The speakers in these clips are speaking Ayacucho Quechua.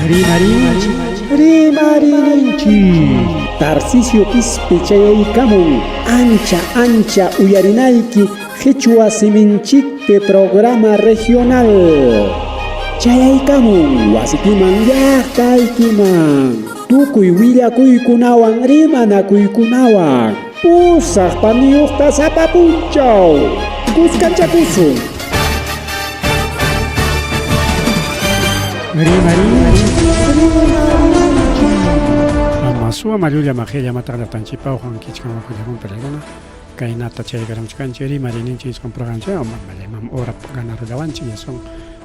Rimarinchik, rimarininchik. Tarcisio Quispe chayaykamun ancha ancha uyarinayki qhichwa siminchikpi programa regional. Chayaykamun wasikiman llaqtaykiman tukuy willakuykunawan rimanakuykunawan pusaq paniyuqta sapa punchaw kuskanchakusun. Rimarinchik, rimarinchik. Ama suwa mallulla maqilla mataq llaqtanchikpa uqan kichkan wakullakun peleakuna kaynata chaykaramuchkanchik rimarininchik nisqan programa mamam hora ganarullawanchik ya son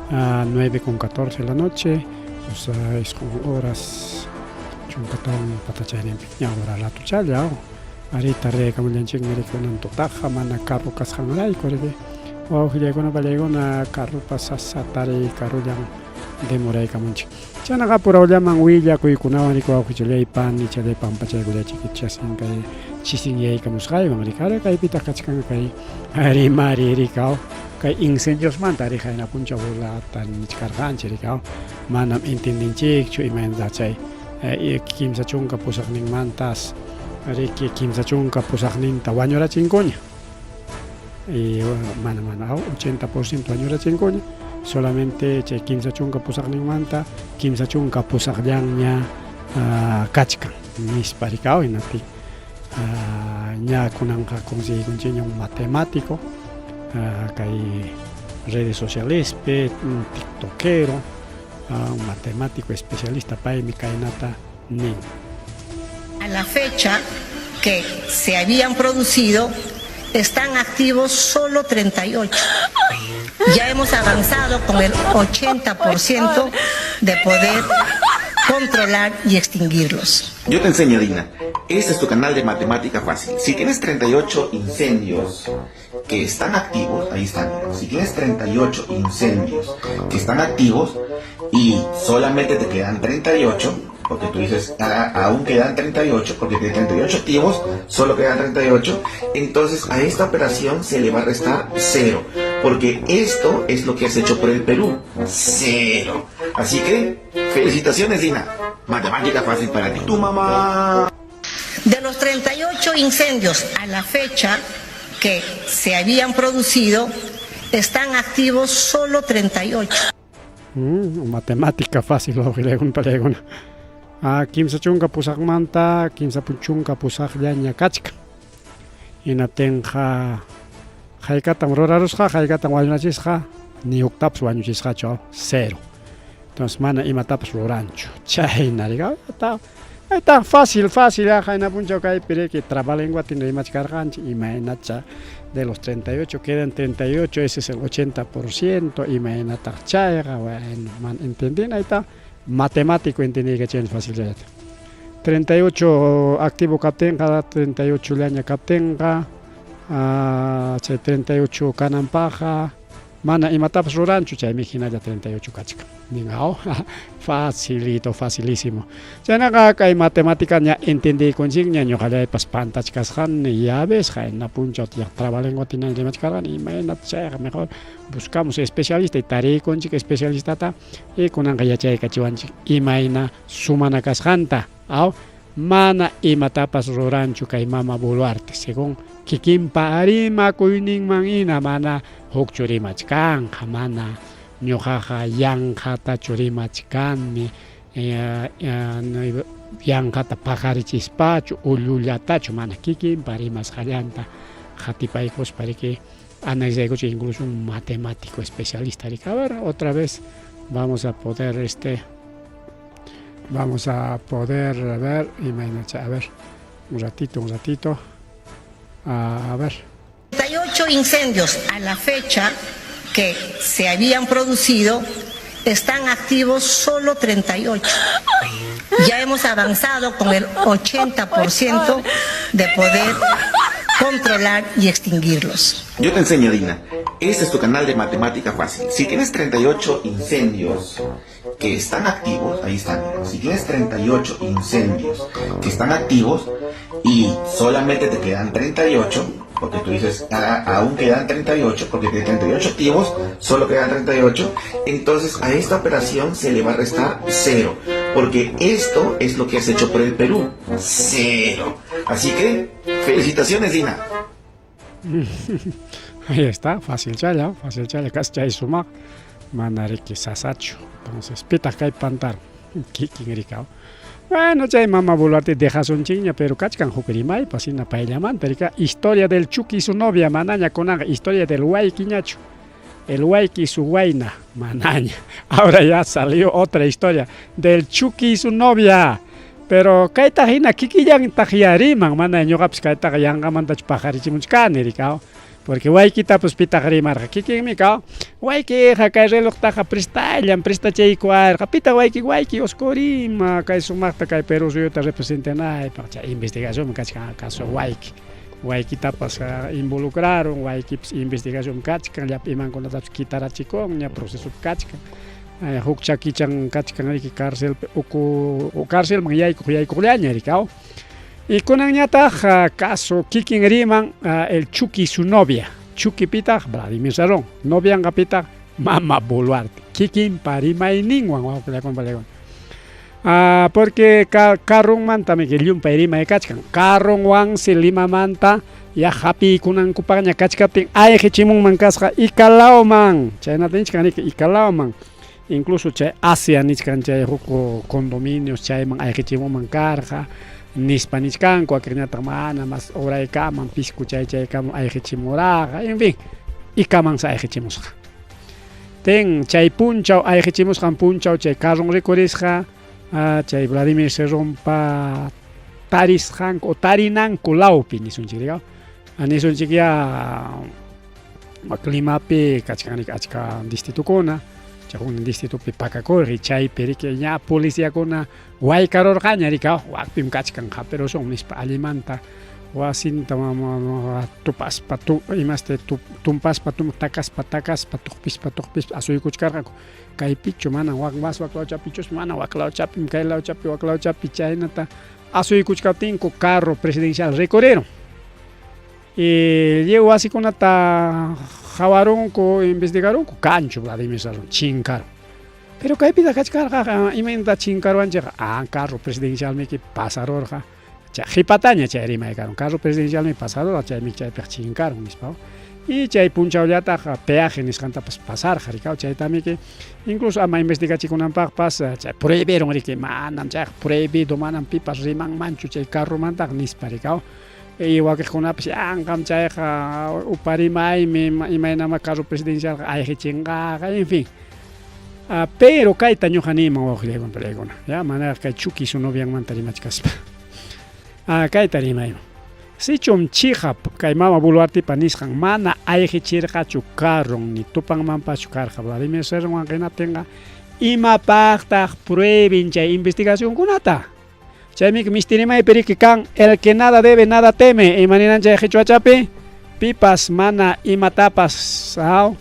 9 con 14 de la noche o sea isqun horas chunkatawan patachayninpi ña hora ratuchalla ari tardeykamullanchikmi riki kunan tutaqa mana carro kasqanrayku riki wawqillaykuna pallaykuna carropas sasa tariy carrollan demoraykamunchik chaynaqa purawllaman willakuykunawan riki wawqichallay panichallay pampachaykullachik chasin kay chisinyaykamusqaywan riki ari kaypitaq kachkan kay rimari rikaw kay incendiosmanta ari qayna punchaw burlata nichkarqanchik rikaw manam entendinchikchu imaynataq chay 38ninmantas riki 38ninta wañurachinkuña y mana mana 80% wañurachinkuña solamente chay 38ninmanta 38llanña kachkan nispa rikaw hinaptin ña kunanqa conseguikunchikña un matemático kay redes socialespi un tiktokero un matemático especialista paymi kaynata nin. A la fecha que se habían producido están activos solo 38. Ya hemos avanzado con el 80% de poder controlar y extinguirlos. Yo te enseño, Dina. Este es tu canal de matemática fácil. Si tienes 38 incendios que están activos, ahí están. Si tienes 38 incendios que están activos y solamente te quedan 38, porque tú dices, ah, aún quedan 38, porque de 38 activos, solo quedan 38, entonces a esta operación se le va a restar 0, porque esto es lo que has hecho por el Perú, 0. Así que, felicitaciones, Dina. Matemática fácil para ti. Tu mamá. De los 38 incendios a la fecha que se habían producido, están activos solo 38. Matemática fácil wawqillaykuna pallaykuna. 38manta 38llaña kachkan. Hinaptinqa haykatam rurarusqa, haykatam wañurachisqa, ni huktapas wañuchisqachu, cero. Entonces mana imatapas ruranchu. Chayna tan fácil, fácil, qayna punchaw kaypi riki trabalenguatin rimachkarqanchik imaynacha de los 38 quedan 38, ese es el 80%, imaynataq chayqa, bueno, mana entendina, ahí está, matemático entendiykachiwanchik facilllata. 38 activo kaptinqa, 38 llaña kaptinqa, chay 38 kananpaqqa mana imatapas ruranchu, chaymi hinalla 38 kachkan. Ninqaw, facilito, facilísimo. Chaynaqa kay matemática ña entendiykunchikña, ñuqallaypas pantachkasqani, ya ves, qayna punchaw tiyaq trabalenguatina rimachkarqani, imaynata chayqa mejor buscamos especialista y tariykunchik especialistata y kunanqa yachaykachiwanchik imayna sumana kasqanta. Aw, mana imatapas ruranchu kay mama Boluarte, según kikinpa rimakuyninman hina mana hukchu rimachkanqa, mana ñuqaqa yanqatachu rimachkani, yanqata paqarichispachu ullullatachu, mana kikinpa rimasqallanta qatipaykuspa riki analizaykuchik incluso un matemático especialista riki. A ver, otra vez vamos a poder vamos a poder ver imaynacha, a ver, un ratito, un ratito, a ver. 38 incendios a la fecha que se habían producido, están activos solo 38. Ya hemos avanzado con el 80% de poder controlar y extinguirlos. Yo te enseño, Dina. Este es tu canal de matemática fácil. Si tienes 38 incendios que están activos, ahí están. Si tienes 38 incendios que están activos y solamente te quedan 38, Porque tú dices, ah, aún quedan 38, porque de 38 activos, solo quedan 38. Entonces a esta operación se le va a restar 0, porque esto es lo que has hecho por el Perú, 0. Así que, felicitaciones, Dina. Ahí está, fácil challa, fácil challa, casi chay sumaq, mana riki sasachu. Entonces, pitaq kay pantar, kikin rikaw. Bueno, chay mama Boluarte dejasunchikña, pero kachkan huk rimaypas hina payllamanta rika historia del Chucky y su novia, manaña kunanqa historia del Waykiñachu. El Wayki y su wayna, manaña. Ahora ya salió otra historia del Chucky y su novia. Pero kaytaq hina kikillantaq ya riman, mana ñuqapas kaytaqa yanqamantachu paqarichimuchkani rikaw. Porque waykitapas pitaq rimarqa kikinmi kaw. Waykiqa kay relojtaqa prestallan, prestachaykuwarqa. Pitaq wayki wayki Oscorima kay sumaqta kay Perú suyuta representanaypaq chay investigacionmi kachkan acaso wayki. Waykitapas involucraron, waykipas investigacionmi kachkan, llapa imankunatapas kitarachikunña, procesopi kachkan. Huk chakichan kachkan riki carcelpi uku carcelman yaykuq yaykuqllaña rikaw. Y kunanñataq caso kikin riman el Chucky y su novia. Chucky pitaq Vladimir Cerrón, novianqa pitaq Mama Boluarte. Kikinpa rimayninwan wawqillakuna panikuna. Porque carronmantami llumpay rimay kachkan. Carronwansi Limamanta ya hapiykunankupaqña kachkaptin ayqichimunman kasqa Icalauman. Chaynata nichkan riki Icalauman. Incluso chay Asia nichkan chay huk condominios chayman ayqichimunman karqa nispa nichkanku, wakinñataq mana mas uraykaman pisco chay chaykaman ayqichimuraqa, en fin, Icamansi ayqichimusqa. Ten chay punchaw ayqichimusqan punchaw chay carron rikurisqa chay Vladimir Cerrónpa tarisqanku o tarinanku lawpi nisunchik rikaw. Nisunchik ya Limapi kachkan riki achka distritukuna, chay huknin distritupi pakakurqa chaypi riki ña policiakuna waykarurqaña rikaw, wakpim kachkan hapirusun nispa allimanta wasinta tupaspa imaste tumpaspa takaspa takaspa tuqpispa tuqpispa asuykuchkarqaku. Kaypichu mana wak mas wak lawchapichus mana wak lawchapim kay lawchapi wak lawchapi chaynata asuykuchkaptinku carro presidencial rikurirun. Y lliw wasikunata qawarunku, investigarunku, kanchu Vladimir Cerrón, chinkarun. Pero kaypitaq kachkarqa, imaynata chinkaruwanchikqa? Ah, carro presidencialmiki pasarurqa. Chay qhipataña chay rimay karun, carro presidencialmi pasarurqa, chaymi chaypiqa chinkarun nispa. Y chay punchawllataq peaje nisqantapas pasarqa rikaw, chaytamiki incluso ama investigachikunanpaqpas chay prohibieron riki, manam chayqa prohibido, manam pipas rimanmanchu chay carromantaqa nispa rikaw. Y wakiqkunapas yanqam chayqa upa rimaymi, imaynama carro presidencialqa ayqichinqaqa, en fin. Pero kayta ñuqa niyman wawqillaykuna palaykuna, ya manaraq kay Chucky su novianmanta rimachkaspa. Kayta rimayman. Sichum chiqap kay mama Boluartepa nisqan mana ayqichirqachu carron ni tupanmanpaschu karqa Vladimir Cerronwan qinaptinqa, imapaqtaq prueben chay investigacionkunata? Chaymi misti rimaypi riki kan el que nada debe nada teme, ima ninan chay qichwachapi? Pipas mana imatapas aw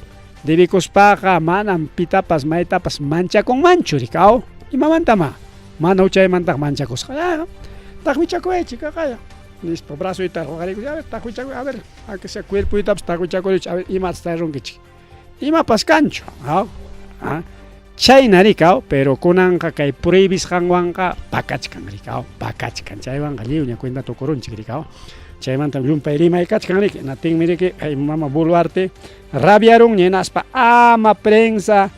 debikuspaqa manam pitapas maytapas manchakunmanchu rikaw. Imamantama? Mana huchaymantaq manchakusqa. Taqwichakuychik kaqaya nispa brazoyta huqariykus, a ver taqwichakuy, a ver, aunque sea cuerpoytapas taqwichakuychik, a ver imatas tarirunkichik. Imapas kanchu, aw. Chayna rikaw, pero kunanqa kay prohibisqanwanqa pakachkan rikaw, pakachkan. Chaywanqa lliwña cuenta tukurunchik rikaw. Chaymantam llumpay rimay kachkan riki, natinmi riki kay mama Boluarte rabiarunña hinaspa ama prensa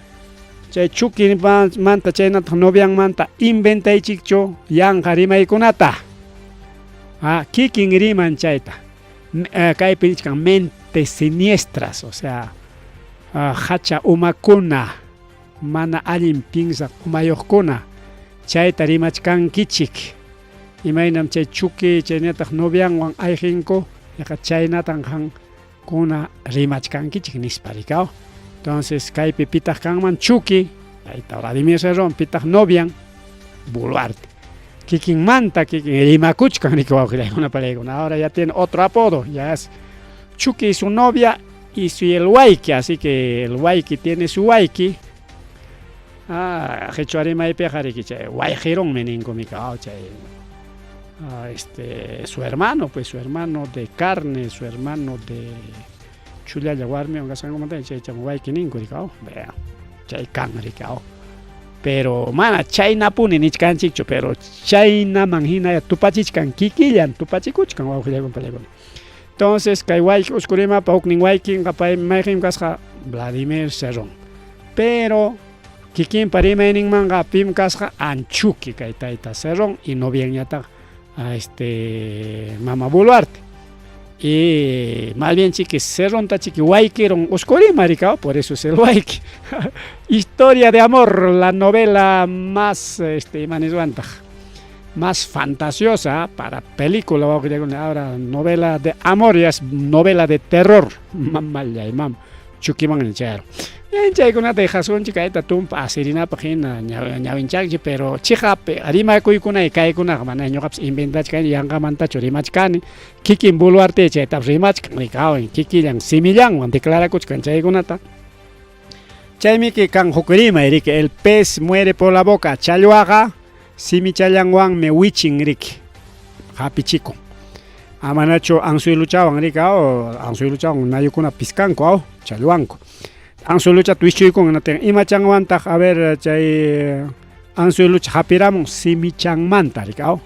chay Chucky manta chaynataq novianmanta inventaychikchu yanqa rimaykunata. Kikin riman chayta. Kaypi nichkan mentes siniestras, o sea, hacha umakuna, mana allin piensaq umayuqkuna, chayta rimachkankichik. Imaynam chay Chucky chaynataq novianwan ayqinku, yaqa chaynatan qankuna rimachkankichik nispa rikaw. Entonces kaypi pitaq kanman Chucky, tayta Vladimir Cerrón, pitaq novian Boluarte. Kikinmanta kikin rimakuchkan riki wawqillaykuna palaykuna. Ahora ya tiene otro apodo, ya es Chucky y su novia y su el Wayki, así que el Wayki tiene su Wayki. Qichwa rimaypiqa riki chay wayqirunmi ninkumi kaw chay. Este, su hermano, pues su hermano de carne, su hermano de chullalla warmiwan kasqankumanta chaycham wayki ninku rikaw, vea, chay kan rikaw. Pero mana chaynapuni nichkanchikchu, pero chaynaman hina tupachichkan kikillan tupachikuchkan wawqillaykuna pallaykuna. Entonces kay wayki Uskurimapa huknin waykinqa pay mayqinmi kasqa Vladimir Cerrón. Pero kikinpa rimayninmanqa pim kasqa Anchuki kay tayta Cerrón y novianñataq este mama Boluarte. Y más bien chiki Cerronta chiki waykirun Uskurima rikaw, por eso es el wayki. Historia de amor, la novela más este ima niswantaq más fantasiosa para película wawqillakuna ahora novela de amor ya es novela de terror mamallay mam chukimanña chayarun. Bien chaykunata dejasunchik kayta tumpa asirinapaq hina ñawinchanchik pero chiqap rimakuykunay kaykunaqa mana ñuqapas inventachkani yanqamantachu rimachkani kikin Boluarte chaytapas rimachkan rikawan kikillan simillanwan declarakuchkan chaykunata. Chaymiki kan huk rimay riki el pez muere por la boca challwaqa simichallanwanmi wichin riki hapichikun. Amanachu anzueluchawan riki aw anzueluchawan nayukuna piskanku aw challwanku. Anzueluchata wischuykunqa hinaptin imachanwantaq a ver chay anzuelucha hapiramun simichanmanta riki aw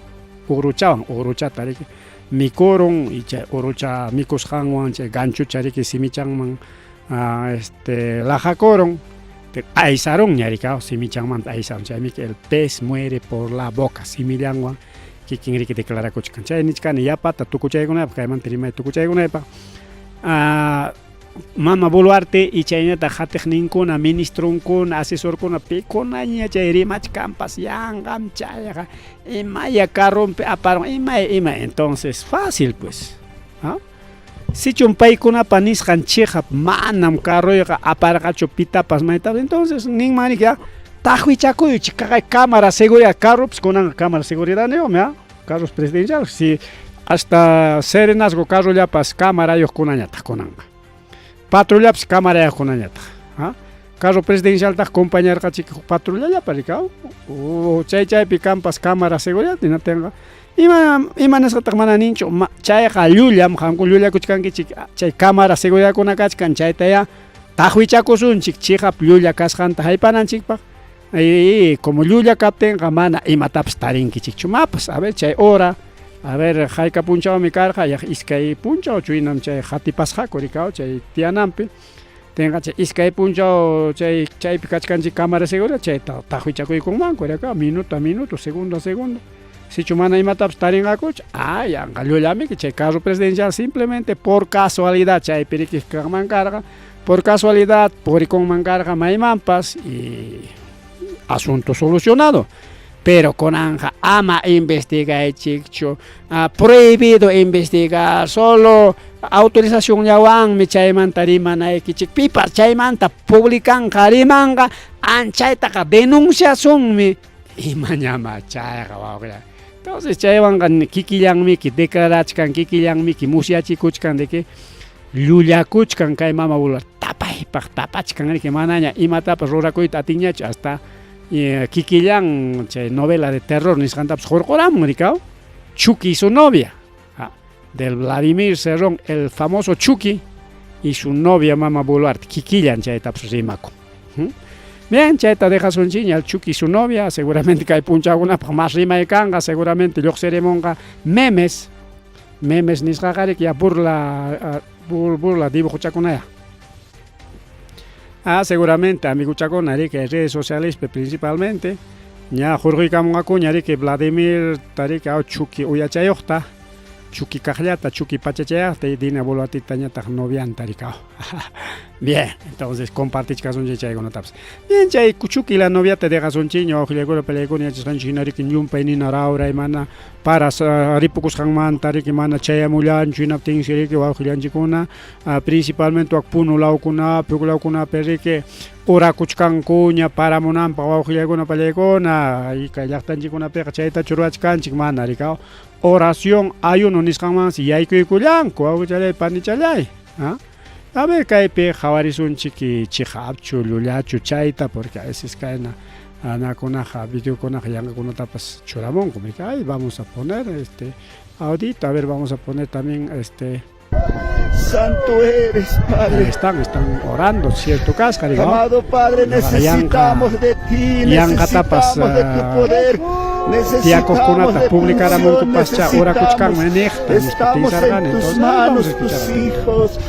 uruchawan uruchata riki mikurun y chay urucha mikusqanwan chay ganchucha riki simichanman este laqakurun aysarunña riki aw simichanmanta aysarun chaymiki el pez muere por la boca simillanwan kikin riki declarakuchkan chay nichkani yapata tukuchaykunaypaq kaymanta rimay tukuchaykunaypaq mama Boluarte y chaynataq qatiqninkuna ministronkuna asesorkuna pikunaña chay rimachkanpas yanqam chayqa imaya carronpi aparun imay ima entonces fácil pues ¿ah? Sichum paykunapa nisqan chiqap manam carroyqa aparqachu pitapas maytapas entonces ninman riki taqwichakuychik kaqay cámara seguridad carropas kunanqa cámara seguridadniyuqmi ¿ah? Carros presidenciales si hasta serenazgo carrollapas camarayuqkunañataq kunanqa patrullapas camarayuqkunañataq ¿ah? Carro presidencialtaq compañarqachik huk patrullallapa rikaw chay chaypi kanpas cámara seguridad hinaptinqa ima ima nisqataq mana ninchu chayqa llullam qamkuna llullakuchkankichik chay cámara seguridadkuna kachkan chaytayá taqwichakusunchik chiqap llulla kasqanta haypananchikpaq y como llulla kaptinqa mana imatapas tarinkichikchu mapas a ver chay hora a ver hayka punchawmi karqa yaq iskay punchaw chuynam chay qatipasqaku rikaw chay tiyananpi tinqa chay iskay punchaw chay chaypi kachkanchik cámara seguridad chayta taqwichakuykunmanku rikaw minuto a minuto segundo a segundo sichu mana imatapas tarinqakuchu ah yanqa llullamiki chay carro presidencial simplemente por casualidad chaypi riki kanman karqa por casualidad purikunman karqa maymanpas y asunto solucionado. Pero kunanqa ama investigaychikchu, prohibido investigar, solo autorizacionllawanmi chaymanta rimanaykichik, pipas chaymanta publicanqa rimanqa anchaytaqa denunciasunmi. Imañamá chayqa wawqilla. Entonces chaywanqa kikillanmiki declarachkan, kikillanmiki musyachikuchkan de que llullakuchkan kay mama Boluarte tapaypaq tapachkan riki manaña imatapas rurakuyta atinñachu hasta kikillan chay novela de terror nisqantapas hurquramun rikaw Chucky y su novia del Vladimir Cerrón, el famoso Chucky y su novia mama Boluarte kikillan chaytapas rimakun. Bien, chayta dejasunchikña el Chucky y su novia, seguramente kay punchawkunapaq mas rimay kanqa, seguramente lluqsirimunqa memes, memes nisqaqa riki ya burla burla dibujochakunaya. Ah, seguramente amiguchakuna riki redes socialespi principalmente ña hurquykamunqakuña riki Vladimir riki aw Chucky uyachayuqta, Chucky kaqllata, Chucky pachachayaqta y Dina Boluartetañataq novianta rikaw. Bien, entonces compartichkasunchik chaykunatapas. Bien, chay Chucky la noviata dejasunchikña wawqillaykuna palaykuna yachasqanchik hina riki llumpay nina rawray mana para ripukusqanmanta riki mana chayamullanchu hinaptinsi riki wawqillanchikkuna principalmente wak Puno lawkunapi huk lawkunapi riki orakuchkankuña paramunanpaq wawqillaykuna pallaykuna y kay llaqtanchikkunapiqa chaytachu ruwachkanchik mana rikaw oración ayuno nisqanmansi yaykuykullanku wawqichalay panichalay ¿ah? A ver kaypi qhawarisunchik chiqapchu llullachu chayta porque a veces kayna Anakunaqa videokunaqa yanqakunatapas churamunkum. Ay, vamos a poner este audito, a ver, vamos a poner también este Santo eres, Padre. Están, están orando, cierto kasqa, digo. Amado Padre, necesitamos de ti, necesitamos de tu poder. Tiyakuqkunata publicaramunkupaschá orakuchkanman niqta, nispa Estamos en piensarqani. tus Entonces, ay, vamos a manos, escuchar tus a hijos.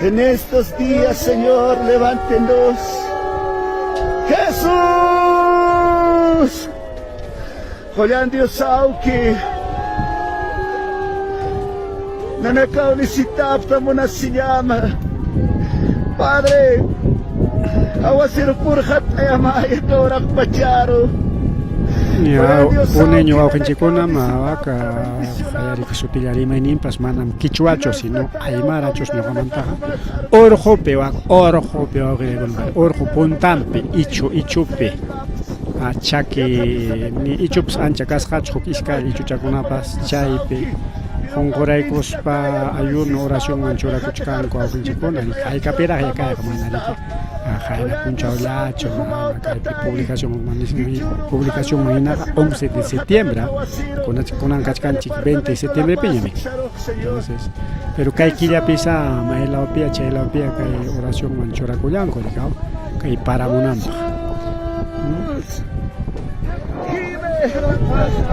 En estos días, Señor, levántenos. Jesús. Julián Dios auki. Nanakaw nisitapta munasinyama. Padre, awasir purhat ayamaya torak pacharo. Ya, puneño wawqinchikkuna waka qallariyku sutilla rimayninpas manam quichuachu sino aymarachus ñuqamantaqa urqupi wak urqupi wawqillaykuna urqu puntanpi ichu ichupi chaki ni ichupas ancha kasqachu huk iskay ichuchakunapas chaypi qunquraykuspa ayuno oracionman churakuchkanku wawqinchikkuna haykapiraq ya kayqa mana riki qayna punchawllachu mana kaypi publicación publicacionman hinaqa 11 de septiembre kunan kachkanchik 20 de septiembrepiñam entonces pero kay killapisa maylawpiya chaylawpiya kay oracionman churakullanku rikaw kay paramunanpaq.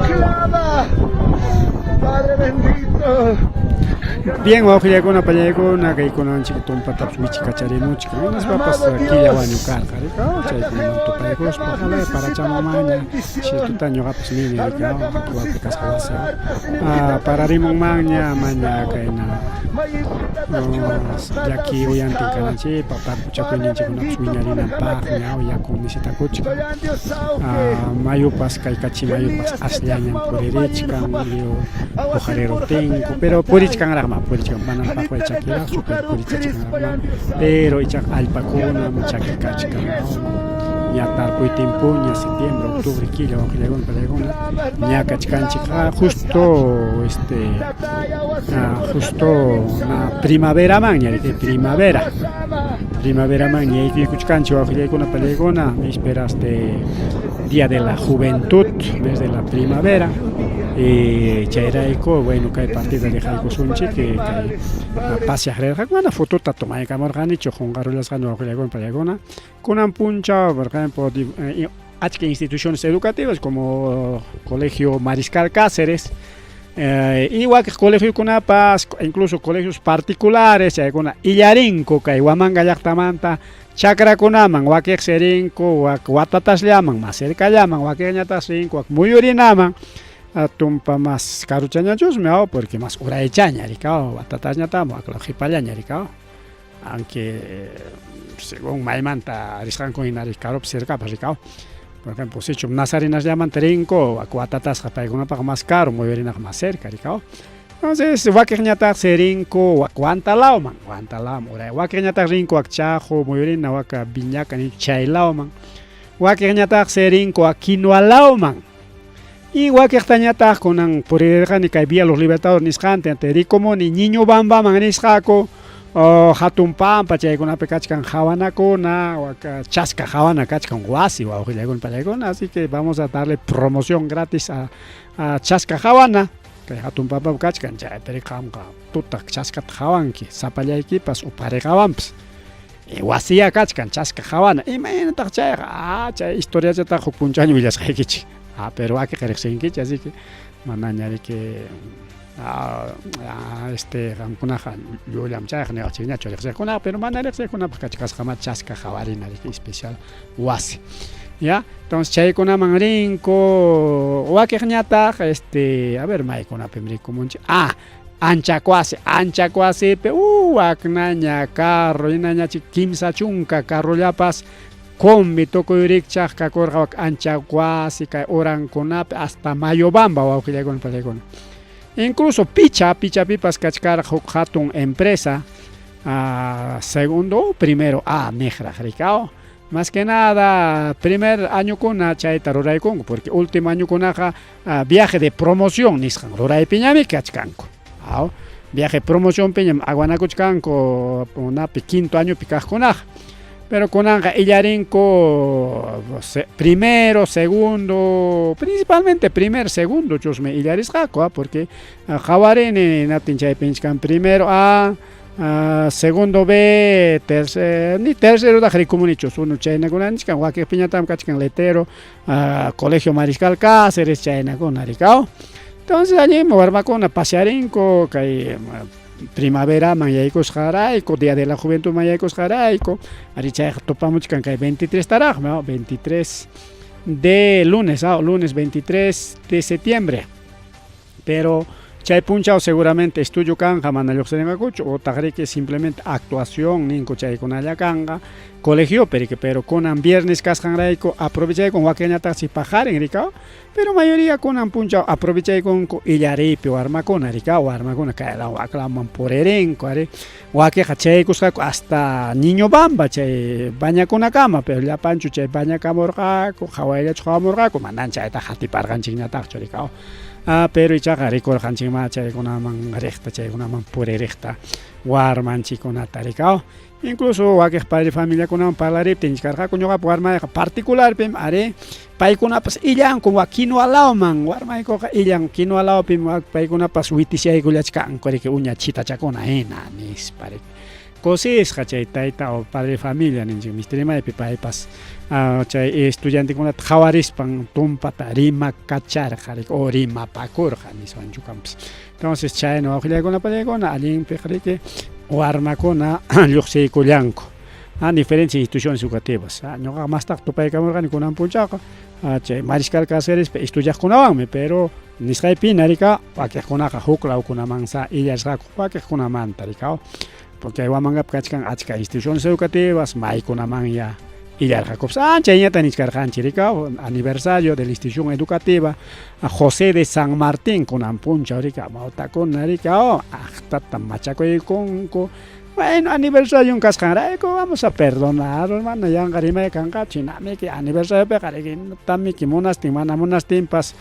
Clama, Padre bendito. Bien, wawqillaykuna pañaykuna kaykunanchik tumpatapas wichikacharimuchik hinaspapas killa wañu karqa rikaw chaykunaman tupaykuspa ojalá parachamunmanña ciertota ñuqapas nini rikaw wapi kasqa wasi pararimunmanña maña kayna llaki uyantin kananchikpaq tarpuchakuyninchikkunapas wiñarinanpaqmi aw yaku necesitakuchkan mayupas kay kachi mayupas asllañam puririchkan lliw huqariruptinku pero purichkanraqma purichkan manam paqway chakiraqchu pero purichachkanraqma pero ichaqa allpakunam chakikachkan ña tarpuy timpuña septiembre octubre killa wawqillaykuna pallaykuna ña kachkanchik justo este justo na primaveramanña riki primavera primaveraman yaykuykuchkanchik wawqillaykuna pallaykuna vísperas de día de la juventud mes de la primavera chayrayku bueno kay partida dejaykusunchik kay paseaq rirqaku mana fotota tomaykamurqanichu qunqarullasqani wawqillaykuna pallaykuna kunan punchaw por ejemplo achka instituciones educativas como Colegio Mariscal Cáceres y wakiq colegiokunapas incluso colegios particulares chaykuna illarinku kay Huamanga llaqtamanta chakrakunaman wakiqsi rinku wak watatasllaman mas cercallaman wakiqñataq rinku wak muyurinaman tumpa mas karuchañachusmi aw porque mas uraychaña rikaw watatasñataqmi waklaw qipallaña rikaw aunque según maymanta risqanku hina karupas cercapas rikaw. Por ejemplo, sichum Nazarenasllamanta rinku wak watatasqa paykunapaq mas karu muyurinaqa mas cerca rikaw. Entonces wakiqñataqsi rinku wak Huantalawman Huantalawman uray wakiqñataq rinku wak Chajo muyurina wak Viñaca chaylawman wakiqñataqsi rinku wak Quinoalawman y wakiqtañataq kunan puririrqani kay Vía Los Libertadores nisqanta rikumuni Ñiñubambaman risqaku hatun pampa chaykunapi kachkan hawanakuna wak chaska hawana kachkan wasi wawqillaykuna pallaykuna así que vamos a darle promoción gratis a chaska hawana kay hatun pampapi kachkan chaypi qamqa tuta chaskata hawanki sapallaykipas o parejawanpas wasiya kachkan chaska hawana imaynataq chayqa chay historiachataq huk punchawña willasqaykichik pero wakiqa riqsinkichik así que manaña riki este qamkunaqa llullam chayqa niwaqchikñachu riqsiqkunaqa pero mana riqsiqkunapaq kachkasqamá chaska hawarina riki especial wasi ya entonces chaykunaman rinku wakiqñataq este a ver maykunapim rikumunchik Anchacuasi Anchacuasipi waknaña carro hinañachik kimsa chunka carrollapas combi tukuy rikchaq kakurqa wak Anchacuasi kay urankunapi hasta Mayobamba wawqillaykuna pallaykuna incluso Picha Pichapipas kachkarqa huk hatun empresa segundo o primero A niqraq rikaw mas que nada primer añokuna chayta ruraykunku porque último añokunaqa viaje de promoción nisqan ruraypiñami kachkanku aw viaje promocionpiñam aguanakuchkanku napi quinto añopi kaqkunaqa. Pero kunanqa illarinku primero, segundo, principalmente primer, segundo chusmi illarisqaku, porque qawarini hinaptin chaypi nichkan primero A, segundo B, tercer, ni tercerotaq rikumunichu, uno chaynakuna nichkan, wakiqpiñataqmi kachkan letrero, Colegio Mariscal Cáceres chaynakuna rikaw. Entonces allinmi warmakuna pasearinku kay primaveraman yaykusqarayku, Día de la Juventudman yaykusqarayku, ari chayqa tupamuchkan kay 23 taraqmi, 23 de lunes, lunes 23 de septiembre. Pero chay punchaw seguramente estudio kanqa, mana lluqsirinqakuchu, utaq riki simplemente actuación ninku chaykunalla kanqa colegiopi riki, pero kunan viernes kasqanrayku aprovechaykun wakinñataqsi paqarin rikaw, pero mayoría kunan punchaw aprovechaykunku illariypi warmakuna rikaw, warmakuna kaylaw waklaman puririnku ari, wakiqa chaykusqaku hasta Niñobamba chay bañakunakama, pero llapanchu chay bañakamurqaku, qhawayllachu qhawamurqaku, manan chaytaqa atiparqanchikñataqchu rikaw. Pero ichaqa rikurqanchikmá chaykunaman riqta, chaykunaman puririqta warmanchikkunata rikaw. Incluso wakiq padre familiakunawan parlariptin nichkarqaku ñuqapa warmayqa particularpim ari paykunapas illanku wak quinua lawman, warmaykuqa illan quinua lawpim paykunapas witisyaykullachkanku riki uña chitachakuna hina nispa riki. Kusisqa chay tayta o padre familia ninchik mistrimaypi paypas chay estudiantekunata qhawarispan tumpata rimakacharqa riki o rimapakurqa niswanchu kanpas. Entonces chayna wawqillaykuna pallaykuna allinpiq riki warmakuna lluqsiykullanku diferentes instituciones educativas. Ñuqaqa mastaq tupaykamurqani kunan punchawqa chay Mariscal Cácerespi estudiaqkunawanmi, pero nisqaypina rika wakiqkunaqa huk lawkunamansa illasqaku wakiqkunamanta rika, porque kay Huamangapi kachkan achka instituciones educativas maykunamanya illarqakupas. Ancha nichkarqanchik rika aniversario de la institución educativa José de San Martín kunan punchaw rika amawtakuna rika aqtata machakuykunku. Bueno, aniversario kasqanrayku vamos a perdonar, mana yanqa rimay kanqachu, hinamiki aniversariopiqa riki tamiki munastin mana munastinpas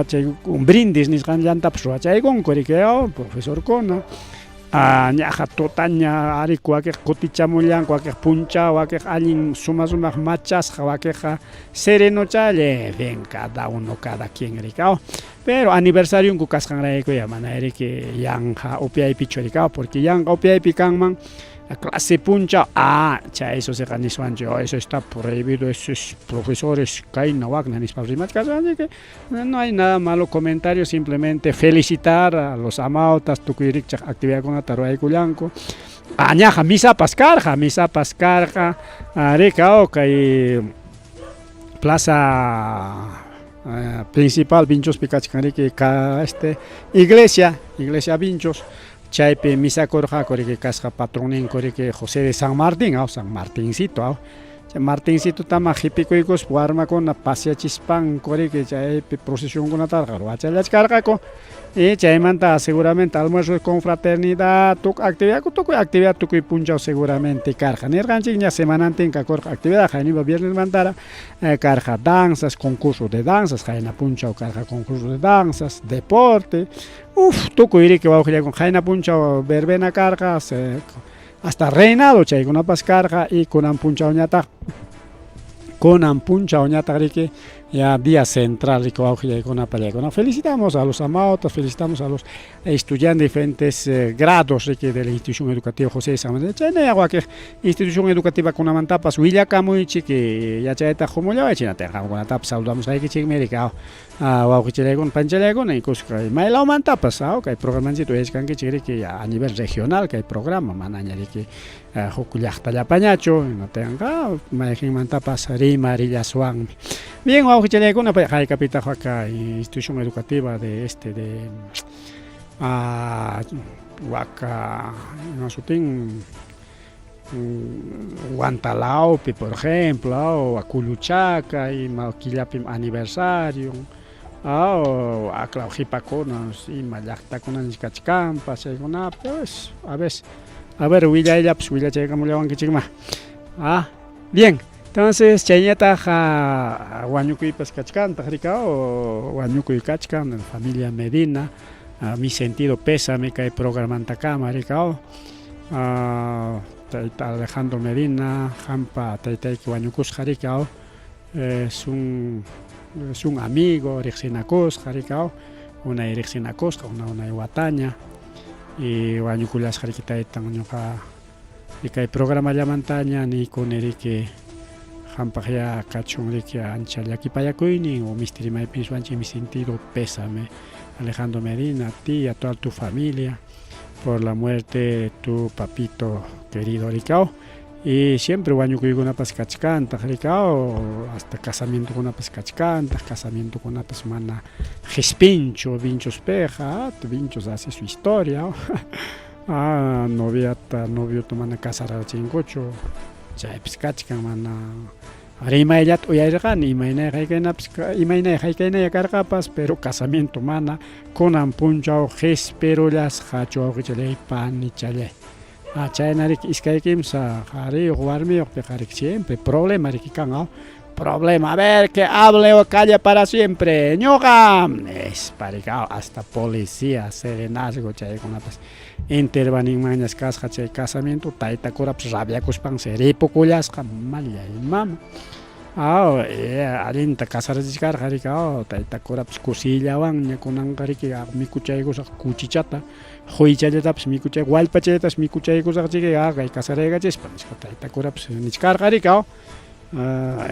chay un brindis nisqanllantapas ruwachaykunku riki profesorkuna. Ñaqa tutaña ariku wakiq kutichamullanku, wakiq punchaw, wakiq allin suma sumaq machasqa, wakiqqa serenochalla, en fin, cada uno, cada quien rikaw. Pero aniversarionku kasqanrayku ya mana riki yanqa upiaypichu rikaw, porque yanqa upiaypi kanman clase punchaw, chay eso siqa niswanchik, eso está prohibido, esos profesores kayna wakna nispa rimachkasqanchik. No hay nada malo comentario, simplemente felicitar a los amautas tukuy rikchaq actividadkunata ruwaykullanku. Ñaqa misapas karqa, misapas karqa, rikaw kay plaza principal Vinchospi kachkan riki ka este iglesia, iglesia Vinchos, chaypi misakurqaku riki kasqa patronninku riki José de San Martín, San Martincito, chay Martincito tama qhipikuykuspa warmakuna paseachispanku riki chaypi procesionkunataqa ruwachallachkarqaku. Y chaymanta seguramente almuerzo de confraternidad, tukuy actividad, tukuy actividad tukuy punchaw seguramente karqa. Nirqanchikña semanantin kakurqa actividad, qaynipa viernes mantara karqa danzas, concurso de danzas, qayna punchaw karqa concurso de danzas, deporte, tukuy riki wawqillaykuna qayna punchaw verbena karqa, hasta reinado chaykunapas karqa y kunan punchawñataq riki ya día central riki wawqillaykuna pallaykuna. Felicitamos a los amautas, felicitamos a los estudiantes de diferentes grados riki de la institución educativa José de San Martín. Chayna wakiq institución educativa kunamantapas willakamuychik yachayta humullaway chinataq qamkunatapas saludamusqaykichikmi riki wawqichillaykuna panchallaykuna incluso kay maylawmantapas kay programanchikta uyachkankichik riki ya a nivel regional kay programa manaña riki huk llaqtallapañachu hinatinqa mayqinmantapas rimarillaswanmi. Bien wawqichillaykuna haykapitaq waka institución educativa de este de waka ima sutin Huantalaupi, por ejemplo, Kulluchaka, ima killapim aniversario, aklaw qhipakuna ima llaqtakuna kachkanpas chaykunapi, pues a veces, a ver willayllapas willachaykamullawankichikma. Bien, entonces chayñataq wañukuypas kachkantaq rikaw, wañukuy kachkan familia Medina, mi sentido pésame kay programantakama rikaw. Tayta Alejandro Medina, qampa taytayki wañukusqa riki aw, es un es un amigo riqsinakusqa riki aw, unay riqsinakusqa una unay wataña y wañukullasqa riki taytan ñuqa y kay programallamantaña niykuni riki qampaqyá kachun riki ancha llakipayakuynin o misti rimaypi niswanchik mi sentido pésame Alejandro Medina, a ti y a toda tu familia por la muerte de tu papito querido rikao y siempre wañukuykunapas kachkantaq rikao hasta casamientokunapas kachkantaq casamientokunapas mana qispinchu vinchospiqa vinchos hace su historia ah, noviata noviota mana casarachinkuchu chaypis kachkan mana Rimayllata uyarirqani imaynay haykaynapas imaynay haykaynaya karqapas pero casamiento mana kunan punchaw qispirullasqachu wawqichallay panichallay. Ah, chayna riki iskay kimsa qariyuq warmiyuq piqa riki siempre problema riki kan aw problema a ver que hable o calle para siempre ñuqam nispa riki aw hasta policía serenazgo chaykunapas intervaninmanñas kasqa chay casamiento tayta curapas rabiakuspansi ripukullasqa mallay mama aw allinta casarachichkarqa riki aw tayta curapas kusiyllawanña kunanqa riki mikuchaykusaq kuchichata quychallatapas mikuchay wallpachallatapas mikuchaykusaq chiki kay casaraykachispa nispa tayta curapas nichkarqa riki aw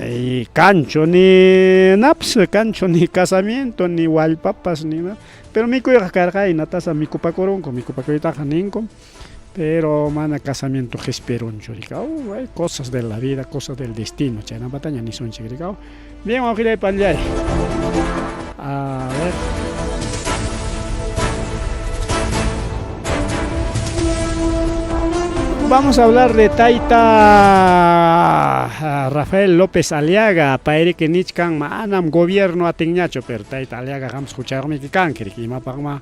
y kanchu ni napas kanchu ni casamiento ni wallpapas ni pero mikuyqa karqa hinatasa mikupakurunku mikupakuytaqa ninku pero mana casamiento qispirunchu rika hay cosas de la vida cosas del destino chaynapataña nisunchik rika bien wawqillay panillay a ver. Vamos a hablar de Taita Rafael López Aliaga, payriki nichkan manam gobierno atinñachu, pero Taita Aliaga qampas huchayuqmiki kanki, riki imapaqma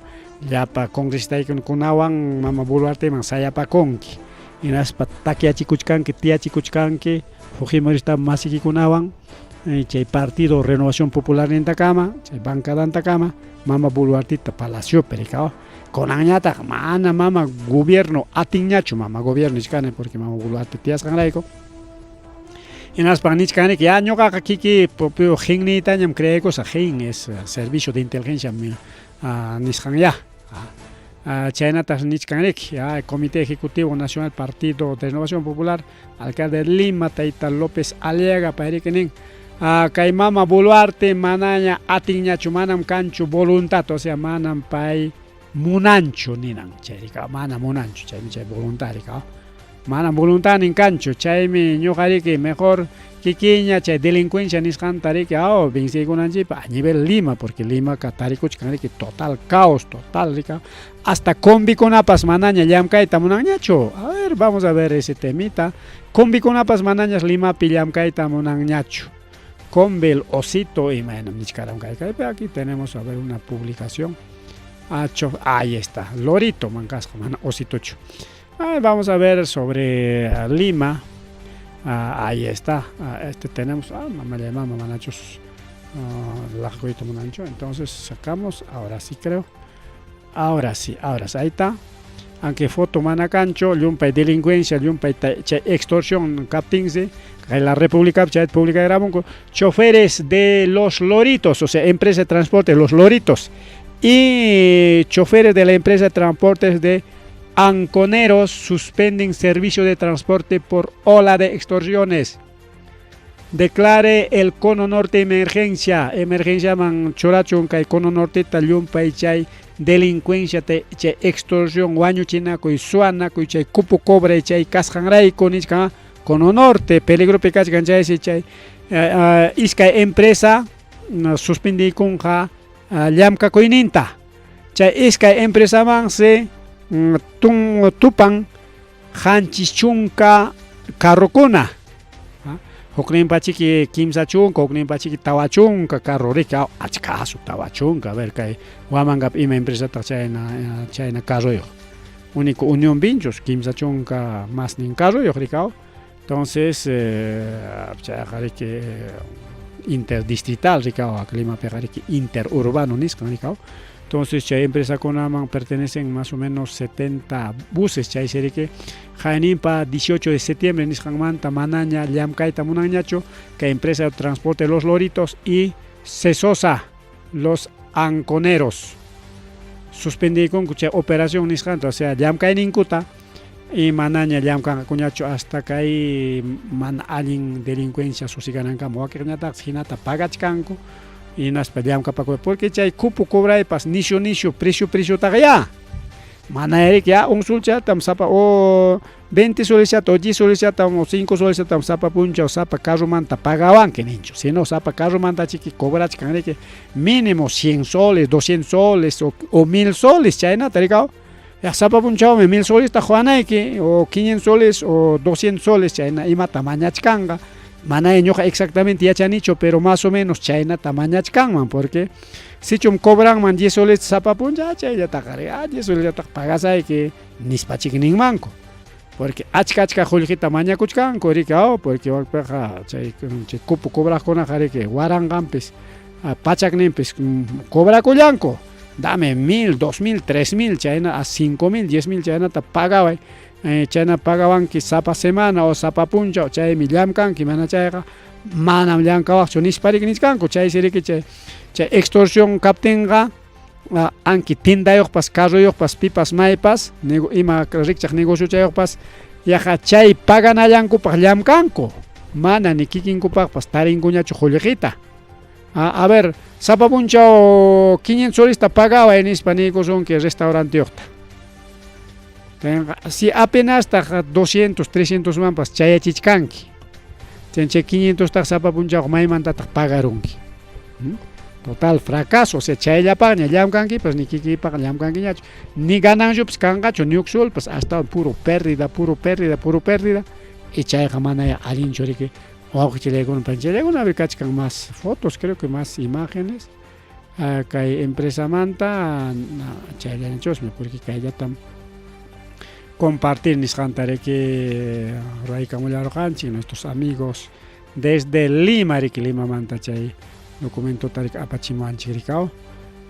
llapa congresistaykunawan mama Boluarteman sayapakunki, hinaspa takyachikuchkanki, tiyachikuchkanki Fujimorista masikikunawan chay partido Renovación Popular nintakama, chay bancadantakama, mama Boluartita palaciopi rikaw. Kunanñataq mana mama gobierno atinñachu, mama gobierno nichkani porque mama Boluarte tiyasqanrayku. Hinaspan nichkani ya ñuqaqa kiki propio GINniytañam creekusaq, GIN es servicio de inteligencia nisqan ya. Chaynataq nichkan riki, ya Comité Ejecutivo Nacional Partido de Renovación Popular, alcalde de Lima, Tayta López Aliaga, payriki nin, kay mama Boluarte manaña atinñachu, manam kanchu voluntad, o sea, manam pay munanchu ninan, chayrika, mana munanchu, chaymi chay voluntad rika, manam voluntadnin kanchu, chaymi ñuqa riki mejor kikiña chay delincuencia nisqanta riki aw venciykunanchikpaq a nivel Lima, porque Limaqa tarikuchkan riki total caos, total rika, hasta combikunapas manaña llamkayta munanñachu. A ver, vamos a ver ese temita. Combikunapas manañas Limapi llamkayta munanñachu. Combi el osito imaynam nichkaram kay kaypi aquí tenemos a ver una publicación. Ahí está, lorito mankasqa mana ositochu. Vamos a ver sobre Lima. Ahí está. Este tenemos, mamá le mama manachos laquyta munanchu. Entonces sacamos, ahora sí creo. Ahora sí, ahora sí, ahí está. Aunque foto mana kanchu, llumpay delincuencia, llumpay chay extorsión kaptinsi, kay la República chay publica gramunku, choferes de Los Loritos, o sea, empresa de transporte Los Loritos, y choferes de la empresa de transportes de Anconeros suspenden servicio de transporte por ola de extorsiones. Declare el cono norte emergencia, emergencia man churachun kay cono norteta llumpay chay delincuencia te chay extorsión wañuchinakuy suwanakuy chay cupo cobre chay kasqanrayku nichkan cono norte peligropi kachkan chaysi chay iskay empresa suspendiykunqa llamkakuyninta chay iskay empresamansi tupan 70 carrokuna hukninpachiki 30 hukninpachiki 40 carro riki achkasu 40 a ver kay Huamangapi ima empresataq chayna chayna carroyuq único Unión Vinchos 30 masnin carroyuq riki entonces chayqa riki interdistrital riki Limapiqa riki interurbano nisqan riki. Entonces chay empresakunaman pertenecen más o menos 70 buses chaysi riki qayninpa 18 de septiembre nisqanmanta manaña llamkayta munanñachu kay empresa de transporte Los Loritos y Cesosa Los Anconeros suspendiykunku chay operación nisqanta, o sea llamkayninkuta y manaña llamkanqakuñachu hasta kay mana allin delincuencia susiganankama wakiqñataqsi hinata pagachkanku hinaspa llamkapakuy porque chay cupo cobraypas nishu nishu precio preciotaqa ya mana riki ya un solchatam sapa o 20 solesllata o 10 solesllatam o 5 solesllatam sapa punchaw sapa carromanta pagawanki ninchu sino sapa carromanta chiki cobrachkan riki mínimo 100 soles 200 soles o 1000 soles chaynata rikaw ya sapa punchawmi 1000 solesta quwanayki o 500 soles o 200 soles chayna imata mañachkanqa mana ñuqa exactamente yachanichu pero más o menos chaynata mañachkanman porque sichum cobranman 10 soles sapa punchaw chayllataqa ah 10 solesllataqa pagasayki nispachik ninmanku porque achka achka qullqita mañakuchkanku riki aw porque wakpiqa chay chay cupo cobraqkunaqa riki waranqanpis pachakninpis cobrakullanku dame 1000, 2000, 3000 chayna a 5000, 10000 chaynata pagaway chayna pagawanki sapa semana o sapa punchaw chaymi llamkanki mana chayqa manam llamkawaqchu nispa riki nichkanku chaysi riki chay chay extorsión kaptinqa anki tiendayuqpas carroyuqpas pipas maypas ima rikchaq negociochayuqpas yaqa chay paganallankupaq llamkanku mana ni kikinkupaqpas tarinkuñachu qullqita. A ver, sapa punchaw 500 solesta pagaway nispa niykusunki restauranteyuqta. Si apenastaq 200, 300 manpas chayachichkanki. Chay 500 taq sapa punchaw maymantataq pagarunki. Total fracaso, o sea, chayllapaqña llamkankipas ni kikipaq llamkankiñachu, ni gananciopas kanqachu, ni huk solpas, hasta puro pérdida, puro pérdida, puro pérdida, y chayqa mana allinchu riki wawqichillaykuna panchallaykuna kachkan más fotos, creo que más imágenes kay empresamanta chayllachusmi porque kayllatam compartir nisqanta riki ruraykamullarqanchik nuestros amigos desde Lima riki Limamanta chay documentota riki apachimuwanchik rikaw.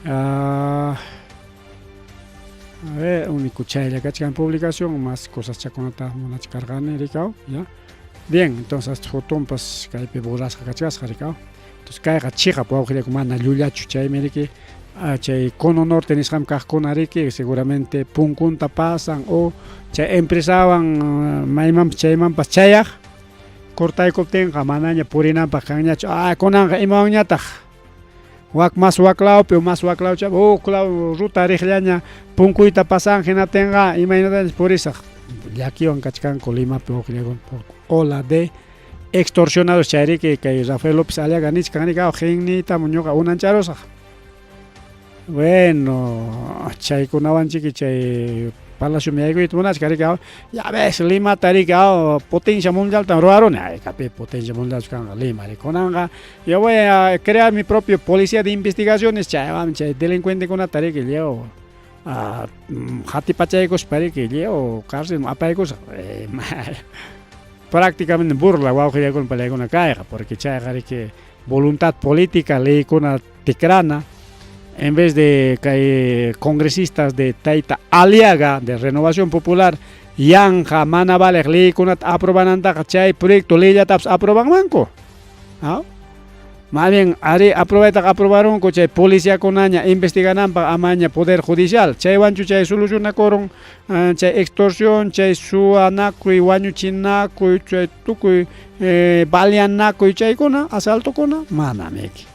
A ver, único chaylla kachkan publicación, más cosas chakunata munachkarqani rikaw, ya. Bien, entonces fotonpas kaypi borrasqa kachkasqa rikaw. Entonces kayqa chiqap wawqillayku mana llullachu chaymi riki chay cono norte nisqam kaqkuna riki seguramente punkunta pasan o chay empresawan maymanpas chaymanpas chayaq cortaykuptinqa manaña purinanpaq kanñachu ah kunanqa imawanñataq wak mas waklawpi o mas waklawchapi huk law ruta riqllaña punkuyta pasan hinaptinqa imaynataña purisaq llakiwan kachkanku Limapi wawqillaykuna por ola de extorsionados chayriki kay Rafael López Aliaga nichkan riki qinniytam ñuqa unancharusaq. Bueno, chaykunawanchiki chay palaciomi yaykuyta munachkan riki ya ves Limata riki potencia mundialtam ruwaruni aykapi potencia mundialchu kanqa Lima riki kunanqa yo voy a crear mi propio policía de investigaciones chaywanmi chay delincuentekunata riki lliw hatipachaykuspa riki lliw cárcelman apaykusaq prácticamente burla wawqillaykuna palaykuna kayqa porque chayqa riki voluntad política leykuna tikrana en vez de kay congresistas de Tayta Aliaga de Renovación Popular yanqa mana valeq leykunata aprobanantaqa chay proyecto leyllatapas aprobanmanku. ¿Ah? Más bien, ari aprobaytaqa aprobarunku chay policiakunaña investigananpaq amaña poder judicial chaywanchu chay solucionakurun chay extorsión, chay suwanakuy, wañuchinakuy, chay tukuy baleanakuy chaykuna, asaltokuna, manam riki.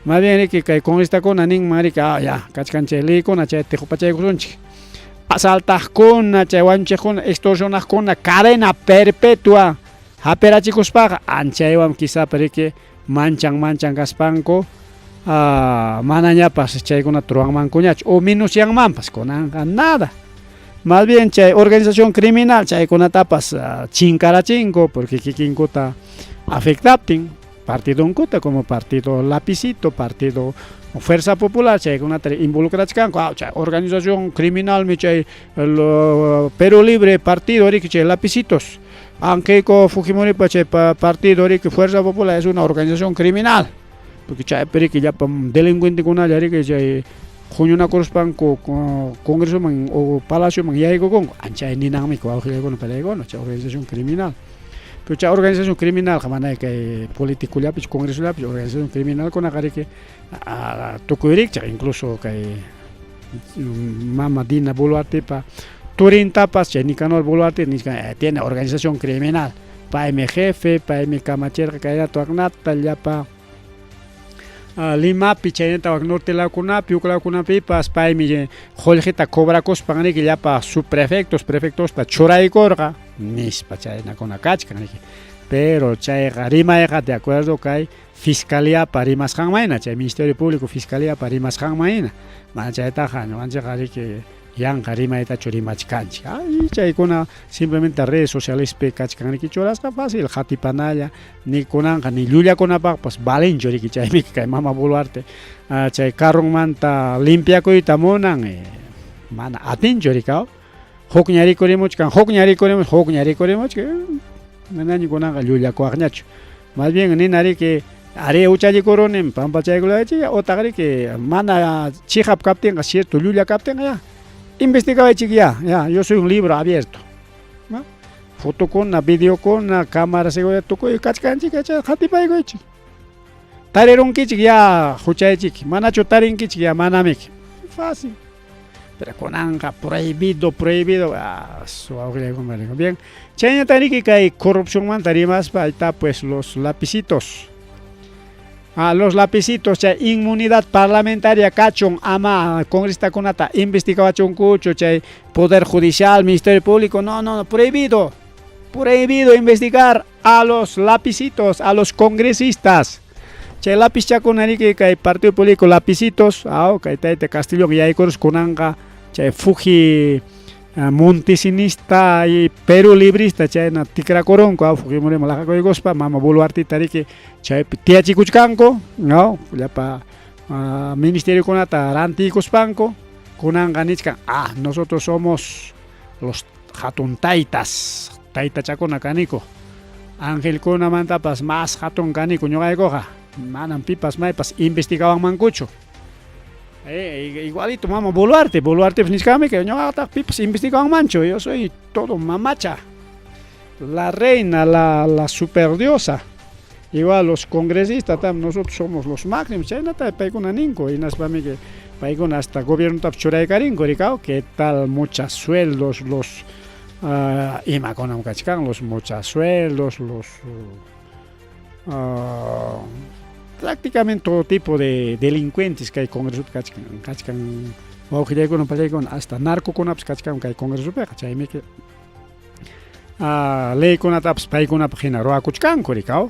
Más bien riki kay congresistakuna ninman riki ah ya kachkan chay leykuna chay tiqupachaykusunchik asaltaqkuna, chay wañuchiqkuna, extorsionaqkuna cadena perpetua hapirachikuspaqa anchaywan quizá riki manchan manchan kaspanku manañapas chaykunata ruwanmankuñachu o minucianmanpas kunanqa nada. Más bien chay organización criminal chaykunatapas chinkarachinku porque kikinkuta afectaptin partidonkuta como partido Lapicito, partido Fuerza Popular chaykunata involucrachkanku chay organización criminalmi chay Perú Libre partido riki chay Lapicitos aunque Fujimoripa chay partido riki Fuerza Popular es una organización criminal porque chaypi riki llapan delincuentekunalla riki chay Huñunakuruspanku Congresoman o Palacioman yaykukunku, ancha ninanmi wawqillaykuna palaykuna chay organización criminal. Pero chay organización criminalqa mana kay politicollapichu congresollapichu, organización criminalkunaqa riki tukuy rikchaq, incluso kay mama Dina Boluartepa turintapas chay Nicanor Boluarte nichkan tiene organización criminal, paymi jefe, paymi kamachirqa kaynata waknata llapa Limapi chaynata wak norte lawkunapi huk lawkunapipas paymi qullqita cobrakuspan riki llapa subprefectos, prefectosta churaykurqa nispa chaynakuna kachkan riki. Pero chayqa rimayqa de acuerdo kay fiscaliapa rimasqanman hina, chay Ministerio Público fiscaliapa rimasqanman hina, mana chaytaqa ñuqanchikqa riki yanqa rimaytachu rimachkanchik. Ay, chaykuna simplemente redes socialespi kachkan riki churasqa fácil qatipanalla, ni kunanqa ni llullakunapaqpas valenchu riki chaymi kay mama Boluarte chay carronmanta limpiakuyta munan, mana atinchu riki, hukña rikurimuchkan, hukña rikurimuchkan, hukña rikurimuchkan, manaña kunanqa llullakuwaqñachu. Más bien nina riki arí huchallikurunim pampachaykulaychik utaq riki mana chiqap kaptinqa cierto llulla kaptinqa ya investigawaychik ya, ya yo soy un libro abierto, ¿no? Fotokuna, videokuna, cámara seguridad tukuy kachkanchik chay qatipaykuychik. Tarirunkichik ya huchaychik, manachu tarinkichik ya manamiki. Fácil. Pero kunanqa prohibido, prohibido, su wawqillaykuna. Bien, chaynata riki kay corrupcionmanta rimaspa, ahí está pues los lapicitos. Los lapicitos, chay inmunidad parlamentaria kachun ama congresistakunata investigawachunkuchu chay Poder Judicial, Ministerio Público, no, no, no, prohibido, prohibido investigar a los lapicitos, a los congresistas. Chay lapischakuna riki kay partido político lapicitos, kay tayta Castillo yaykurus kunanqa chay Fuji montesinista y Perú librista chayna tikrakurunku, Fujimoriman laqakuykuspa mama Boluartita riki chaypi tiyachikuchkanku, no, llapa ministeriokunata rantiykuspanku, kunanqa nichkan, nosotros somos los hatun taytas, taytachakuna kaniku, angelkunamantapas más hatun kaniku ñuqaykuqa, manam pipas maypas investigawanmankuchu. Igualito mama Boluarte, Boluarte nichkanmi que ñuqataq pipas investigawanmanchu, yo soy todo mamacha, la reina, la superdiosa. Igual los congresistas tam nosotros somos los máximos, chaynata paykuna ninku, hinaspami que paykuna hasta gobiernotapas churaykarinku rikaw, qué tal muchas sueldos los imakunam kachkan, los muchas sueldos, los prácticamente todo tipo de delincuentes kay congresopi kachkan, kachkan wawqillaykuna pallaykuna hasta narcokunapas kachkan kay congresopiqa, chaymi que leykunatapas paykunapaq hina ruwakuchkanku rikaw.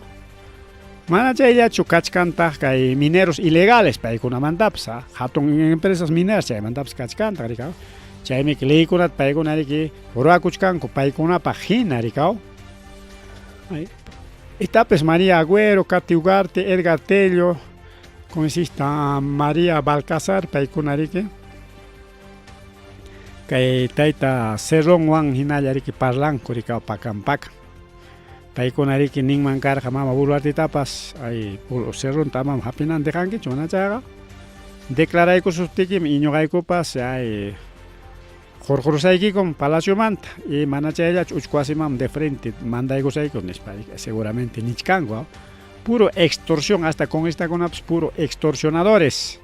Mana chayllachu kachkantaq kay mineros ilegales paykunamantapas, hatun empresas mineras chaymantapas kachkantaq rikaw. Chaymi leykunata paykuna riki ruwakuchkanku paykunapaq hina rikaw. Itapis María Agüero, Katy Ugarte, Edgar Tello, congresista María Balcazar paykuna riki kay tayta Cerrónwan hinalla riki parlanku rikaw pakan pakan. Paykuna riki ninman karqa mama Boluartitapas, ay Cerronta amam hapinanta dejankichu mana chayqa declaraykusuptikim y ñuqaykupas ay qurqurusaykikum palaciomanta y mana chayllachu uchku wasiman de frente mandaykusayku nispa seguramente nichkanku. Puro extorsión, hasta con estakunapas puro extorsionadores.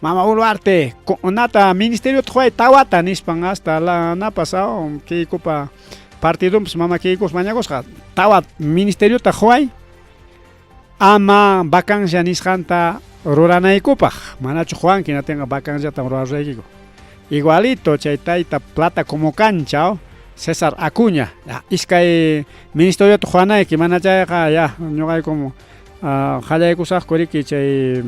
Mama Boluarte, nata ministerio quway tawata nispan hasta la napas Keikopa partidonpas mama Keikos mañakusqa tawa ministeriota quway ama vacancia nisqanta ruranaykupaq, manachu quwanki hinatinqa vacanciatam rurasaykiku. Igualito chay tayta plata como cancha, César Acuña, iskay ministeriota quwanayki mana chayqa ya ñuqaykum qallaykusaqku riki chay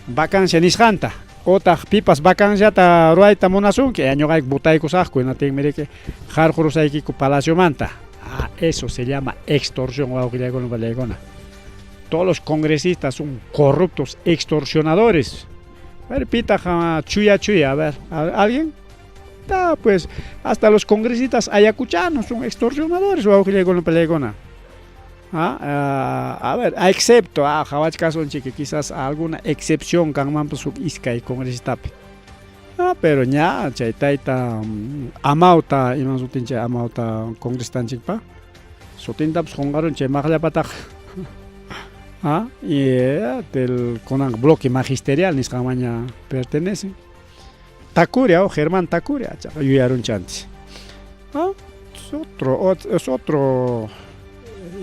vacancia nisqanta utaq pipas vacanciata ruwayta munasunki ñuqayku votaykusaqku hinatinmi riki qarqurusaykiku palaciomanta. Eso se llama extorsión, wawqillaykuna pallaykuna. Todos los congresistas son corruptos extorsionadores. A ver, pitaq chuya chuya, a ver, ¿alguien? Pues hasta los congresistas ayacuchanos son extorsionadores, wawqillaykuna pallaykuna. A ver, excepto, qhawachkasunchik quizás alguna excepción kanmanpas huk iskay congresistapi. Ah, pero ña chay tayta amawta iman sutin chay amawta congresistanchikpa sutintapas qunqarun chay maqllapataqa. Ah, y del kunan bloque magisterial nisqanmanña pertenecen. Tacuria o Germán Tacuria, chaqa yuyaruncha antes. Ah, es otro, es otro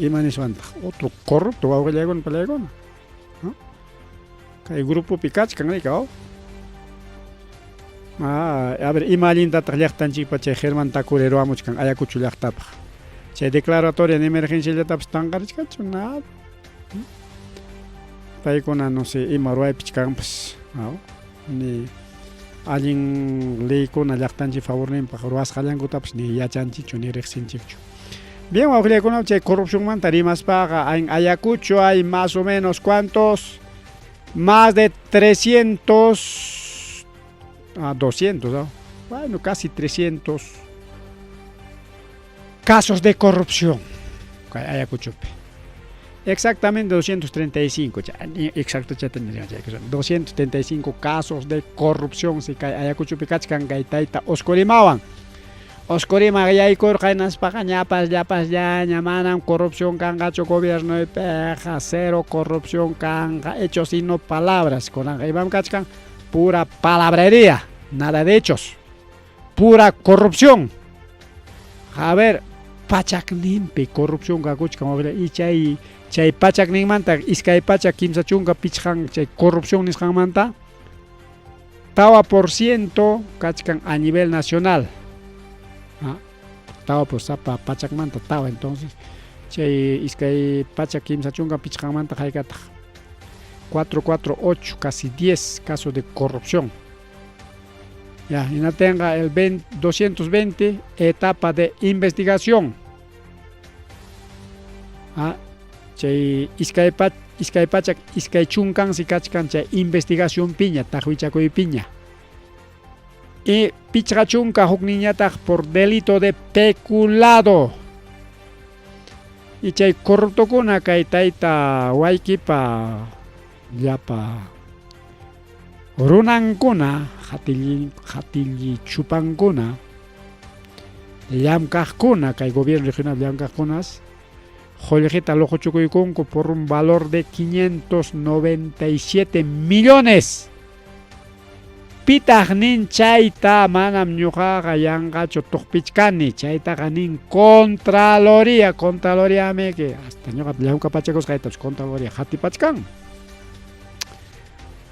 ima niswantaq, otro corrupto wawqillaykuna pallaykuna. Kay grupopi kachkan rika o. Ah, a ver, ima allintataq llaqtanchikpa chay Germán Tacuria ruwamuchkan Ayacucho llaqtapaq. Chay declaratoria en emergenciallatapas tanqarichkanchu, nada. Paykuna no sé ima ruwaypich kanpas, ni allin leykuna llaqtanchik favorninpaq ruwasqallankutapas ni yachanchikchu ni riqsinchikchu. Bien, wawqillaykuna, chay corrupcionmanta rimaspaqa en Ayacucho hay más o menos cuántos, más de 300 a 200, ¿no? Bueno, casi 300 casos de corrupción Ayacuchopi. Exactamente 235, exacto, 235 casos de corrupción si kay Ayacuchopi kachkan kay tayta Oscorimawan. Oscorima yaykurqa hinaspaqa ñapas llapas llaña manam corrupción kanqachu gobiernoypiqa, cero corrupción kanqa, hechos y no palabras. Kunanqa imam kachkan pura palabrería, nada de hechos, pura corrupción. A ver, pachakninpi corrupción kakuchkan y chay chay pachakninmanta iskay pachak kimsa chunka pichqan chay corrupción nisqanmanta 4% kachkan a nivel nacional. Ah, tawa por sapa pachakmanta tawa, entonces chay iskay pachak kimsa chunka pichqanmanta haykataq 4, 4, 8, casi 10 casos de corrupción. Ya, hinaptinqa el 20, 220 etapa de investigación. Ah, chay iskay iskay pachak iskay chunkansi kachkan chay investigación piña, taqwichakuypiña. Y pichqa chunka hukninñataq por delito de peculado. Y chay corruptokuna kay tayta Waykipa llapa runankuna hatilli hatilli chupankuna llamkaqkuna kay gobierno regional llamkaqkunas qullqita luquchukuykunku por un valor de 597 millones. Pitaq nin chayta? Manam ñuqaqa yanqachu tuqpichkani, chaytaqa nin Contraloría. Contraloría miki hasta ñuqa llamkapachakusqaytapas Contraloría qatipachkan.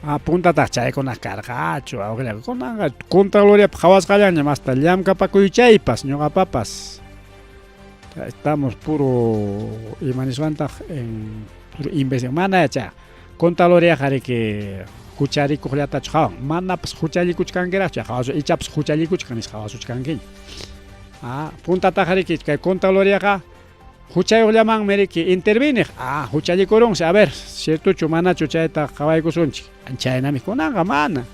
Ah, puntataq chaykuna karqachu, kunanqa Contraloriapa qhawasqallanñam hasta llamkapakuychaypas ñuqapapas. Estamos puro ima niswantaq en puro investigación, mana chay Contraloriaqa riki hucharikuqllatachu qhawan, manapas huchallikuchkankiraqchu qhawasu, ichapas huchallikuchkan nisqa qhawasuchkankiña. Ah, puntataqa riki kay Contraloriaqa huchayuqllamanmi riki interviniq. Ah, huchallikurunsi, a ver, ciertochu manachu chayta qhawaykusunchik. Chaynami kunanqa mana.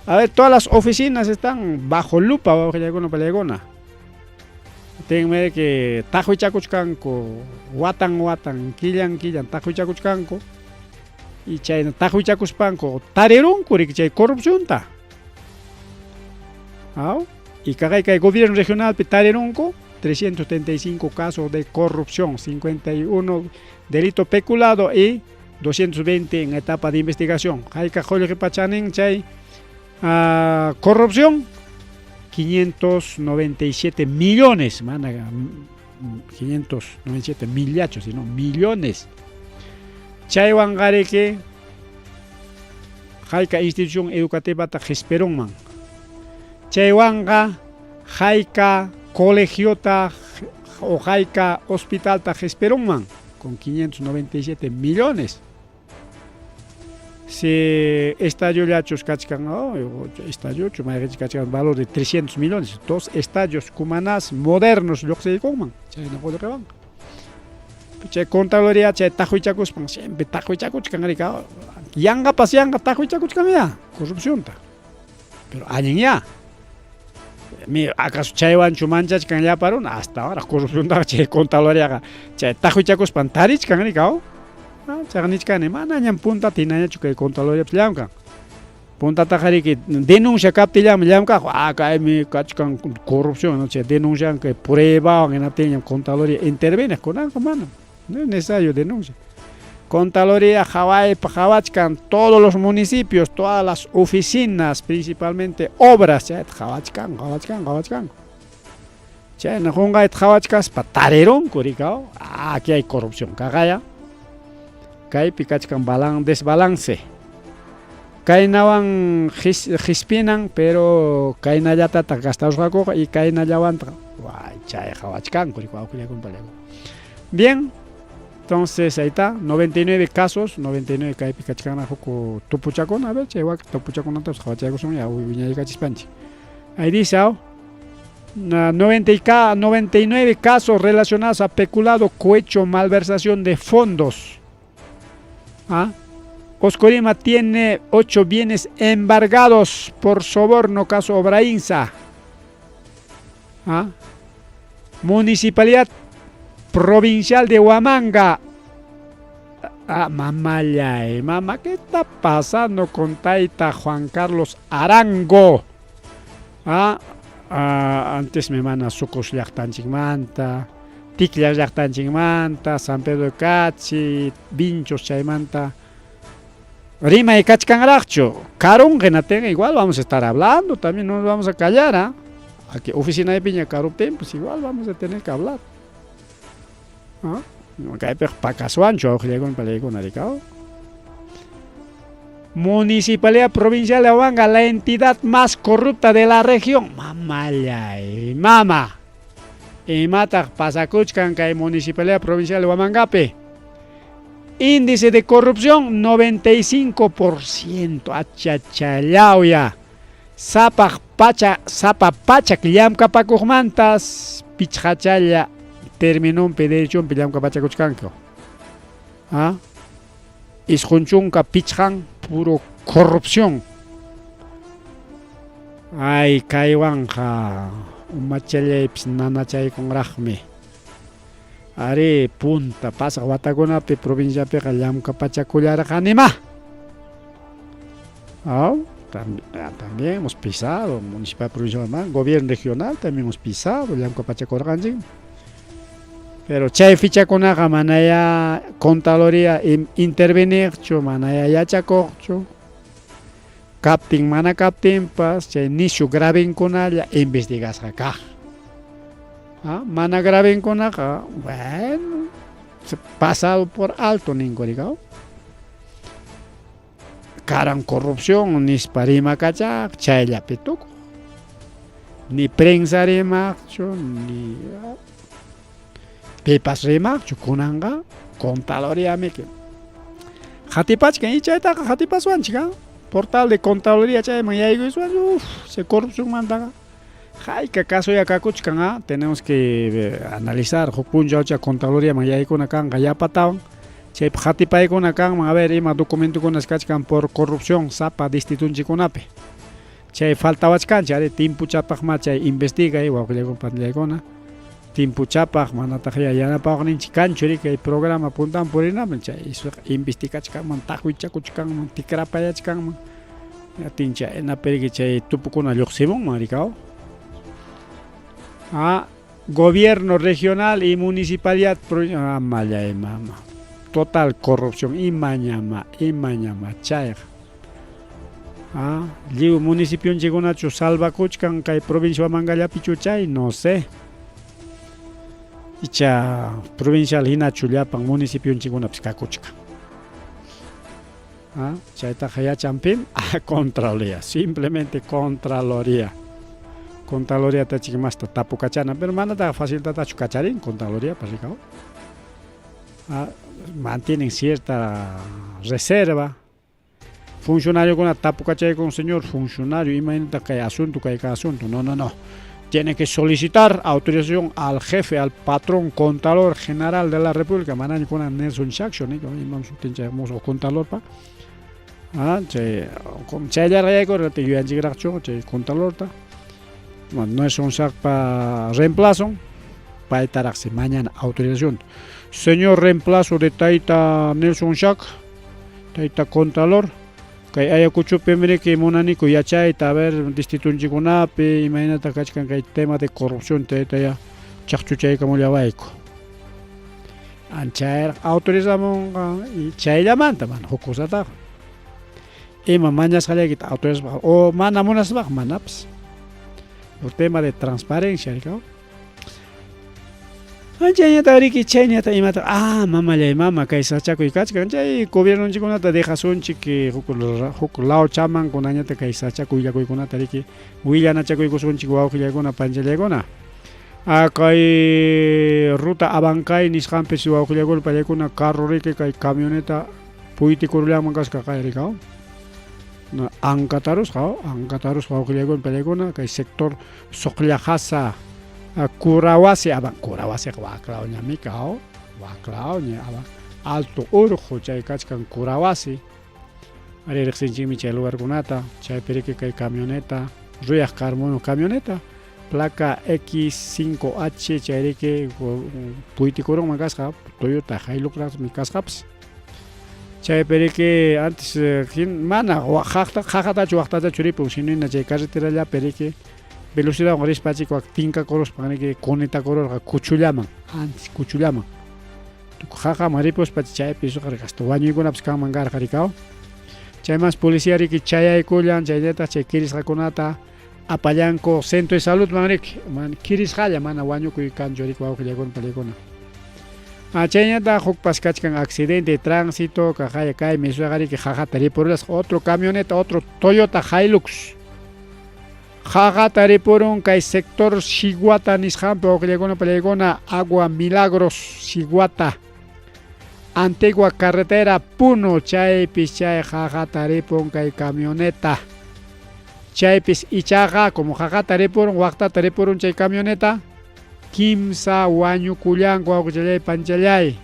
A ver, todas las oficinas están bajo lupa, wawqillaykuna pallaykuna. Tinmi que taqwichakuchkanku watan watan, killan killan taqwichakuchkanku y chayna taqwichakuspanku tarirunku riki chay corrupcionta. Aw, y kaqay kay gobierno regionalpi tarirunku 335 casos de corrupción, 51 delito peculado y 220 en etapa de investigación. Hayka qullqipa chanin chay corrupción? 597 millones, mana 597 millachos, sino millones. Chaywanqa riki hayka institución educativata qispirunman. Chaywanqa hayka colegiota o hayka hospitalta qispirunman con 597 millones. Si estadiollachus kachkan, oh, estadiochu mayqinchik kachkan valor de 300 millones, dos estadios kumanas modernos lluqsiykunman chayna qullqiwanqa. Chay Contraloría chay taqwichakuspan siempre taqwichakuchkan rika, yanqapas yanqa taqwichakuchkan ya corrupcionta. Pero allin ya. Mi acaso chaywanchu manchachkan llapa runa? Hasta ahora corrupciontaqa chay Contraloriaqa chay taqwichakuspan tarichkan rika. Oh. Chayqa nichkani manañam puntata hinañachu kay Contraloriapas llamkan. Puntataqa riki denuncia kaptillanmi llamk'aqku, ah kaymi kachkan corrupción, no chay denuncian kay pruebawan hinaptinñam Contraloría intervineq, kunanqa manam, no es necesario denuncia. Contraloría qhawaypa qhawachkan todos los municipios, todas las oficinas, principalmente obras, chayta qhawachkan, qhawachkan, qhawachkanku. Chayna qunqayta qhawachkaspa tarirunku rikaw, ah, aquí hay corrupción, kaqaya. Kaypi kachkan balan, desbalance. Kaynawan qispinan, pero kaynallatataq gastarusqakuqa y kaynallawantaq, way, chay qhawachkanku rikaw, Bien, entonces ahí está, 99 casos, 99 kaypi kachkanraq huk tupuchakuna, a ver, chay wak tupuchakunatapas qhawachaykusun ya wiñaykachispanchik. Ahí dice, 99 casos relacionados a peculado, cohecho, malversación de fondos. ¿Ah? Oscorima tiene 8 bienes embargados por soborno, caso Obrainsa. ¿Ah? Municipalidad Provincial de Huamanga. Ah, mamalla, mamá, ¿qué está pasando con Taita Juan Carlos Arango? Ah, ah, antes me mana Sucos llaqtanchikmanta, Tiklla llaqtanchikmanta, San Pedro de Cachi, Vinchos chaymanta. Rimay kachkanraqchu, karunqa hinaptinqa igual vamos a estar hablando, también no nos vamos a callar, ¿ah? Aquí oficina de piña karuptin, pues igual vamos a tener que hablar. ¿Ah? Kaypiqa pakaswanchu awqillaykuna palaykuna rikaw. Municipalidad Provincial de Huamanga, la entidad más corrupta de la región. Mamallay, mama. Imataq pasakuchkan kay Municipalidad Provincial de Huamangapi? Índice de corrupción 95%. Achachallawya. Sapaq pacha, sapa pachak llamkapakuqmantas pichqachalla terminonpi derechonpi llamkapachakuchkanku. ¿Ah? 95 puro corrupción. Ay, kaywanqa umachallaypis nanachaykunraqmi. Ari, punta pasaq watakunapi provinciapiqa llamkapachakullarqanima. Oh, también hemos pisado, municipal provincial, gobierno regional también hemos pisado, llamkapachakurqanchik. Pero chay fichakunaqa manaya Contraloría intervenirchu, manaya yachakuqchu. Kaptin mana kaptinpas chay nishu gravenkunalla investigasqa kaq. ¿Ah? Mana gravenkunaqa, bueno, pasado por alto ninku rikaw. Karan corrupción nispa rimakachaq chayllapi tukuq. Ni prensa rimaqchu, ni pipas rimaqchu, kunanqa Contraloría miki. Qatipachkan y chaytaqa qatipaswanchik, ¿ah? Portal de Contraloría chayman yaykuysuwanchik, uf, chay corrupcionmantaqa. Hayka casoya kakuchkan, ¿ah? Tenemos que analizar huk punchawcha Contraloriaman yaykuna kanqa yapatawan. Chaypi qatipaykuna kanman, a ver, ima documentokunas kachkan por corrupción sapa distritunchikkunapi. Chay faltawachkanchik, ari timpuchapaqma chay investigay wawqillaykuna panillaykuna. Timpuchapaq manataq ya yanapawaqninchik kanchu riki kay programa puntaman purinapaq chay investigachkanman, taqwichakuchkanman, tikrapayachkanman. Yatin chaynapi riki chay tupukuna lluqsimunman rikaw. Ah, gobierno regional y municipalidad amallay mama. Total corrupción imañama, imañama chayqa. Ah, lliw municipionchikkunachu salvakuchkan kay provincia Huamangallapichu chay, no sé. Icha provincial hinachu llapan municipionchikkunapis kakuchkan. Ah, chaytaqa yachan pim? Ah, Contraloría, simplemente Contraloría. Contraloría chik masta tapukachana, pero manataqa faciltatachu kacharin Contraloría rikaw. Ah, mantienen cierta reserva. Funcionariokuna tapukachaykun, señor funcionario, imaynata kay asunto, kay asunto. No, no, no. Tiene que solicitar autorización al jefe, al patrón contralor general de la República. Manaña kunan Nelson Shack, imam sutin chay musuq contralor pa. Ah, chay chayllaraq yaykurqa yuyanchikraqchu chay contralorta. Nelson Shackpa reemplazo, paytaraqsi mañana autorización. Señor reemplazo de Taita Nelson Shack, Taita Contralor, Kay Ayacuchopim riki munaniku yachayta, a ver, distritunchikkunapi imaynataq kachkan kay tema de corrupción chaytayá chaqchuchaykamullawayku. Anchayraq autorizamunqa y chayllamanta mana huk cosataqa. Ima mañasqallaykita autorizaspaqa o mana munaspaqa manapas. Por tema de transparencia, rikaw. Anchañataq riki chayñata imata ah mamallay mama kay sachakuy kachkan chay gobiernonchikkunata dejasunchik huk huk lawchaman kunañata kay sachakuy willakuykunata riki willanachakuykusunchik wawqillaykuna panchallaykuna. Ah kay ruta Abancay nisqanpis wawqillaykuna pallaykuna carro riki kay camioneta puytikurullanman kasqa kay rikaw. Ankatarusqa ankatarusqa wawqillaykuna pallaykuna kay sector Suqllaqasa Kurawasi aban Kurawasiqa waklawñami kaw waklawña aban alto urqu chay kachkan Kurawasi ari riqsinchikmi chay lugarkunata chaypi riki kay camioneta ruyaq carbono camioneta placa X5H chay riki puytikurunman kasqa Toyota Hilux-raqmi kasqapas chaypi riki antes mana qaqatachu waqtatachu ripun sino chay carreterallapi riki velocidadwan rispachik wak tinkakuruspan riki conectakururqa kuchullaman antes kuchullaman qaqaman ripuspa chaypi suqa hasta wañuykunapas kanman karqa rikaw chaymansi policía riki chayaykullan chaynataq chay kirisqakunata apallanku centro de saludman riki mana kirisqalla mana wañukuy kanchu riki wawqillaykuna pallaykuna ah chaynataq hukpas kachkan accidente de tránsito kaqaya kaymi suyaqa riki qaqata ripurullasqa otro camioneta otro Toyota Hilux Qaqata ripurun kay sector Shiguata nisqanpi wawqillaykuna pallaykuna Agua Milagros Shiguata Antigua carretera Puno chaypis chay qaqata ripun kay camioneta chaypis ichaqa como qaqata ripurun waqtata ripurun chay camioneta kimsa wañukullanku wawqichallay panchallay.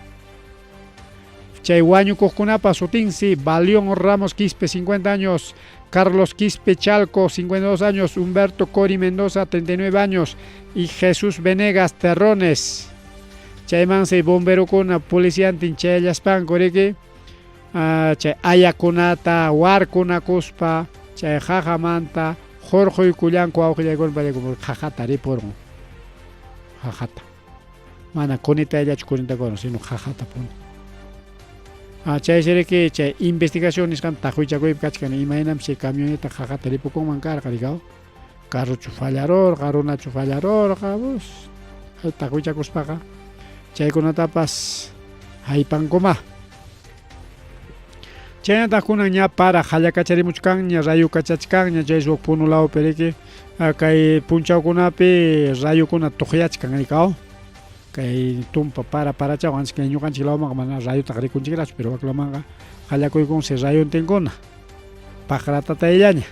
Chay wañukuqkunapa sutinsi Balión Ramos Quispe 50 años, Carlos Quispe Chalco 52 años, Humberto Cori Mendoza 39 años y Jesús Venegas Terrones. Chaymansi bomberokuna policiantin chayallaspanku riki chay ayakunata warkunakuspa chay qaqamanta hurquykullanku wawqillaykuna pallaykuna qaqata ripurqun qaqata. Mana kunitayllachu kunitakurun sino qaqatapuni. Ah, chaysi riki chay investigación nisqan taqwichakuypi kachkan imaynanpis chay camioneta qaqata ripukunman karqa rikaw. Carrochu fallarurqa, runachu fallarurqa, pues taqwichakuspaqa chaykunatapas haypankuma. Chaynataq kunan ña para qallakacharimuchkanña, rayukachachkanña chay huk Puno lawpi riki kay punchawkunapi rayukuna tuqyachkan rikaw. Kay tumpa para parachawan ancha kay ñuqanchik lawmanqa mana rayutaqa rikunchikraqchu, pero wak lawmanqa qallakuykunsi rayuntinkuna paqratatayllaña.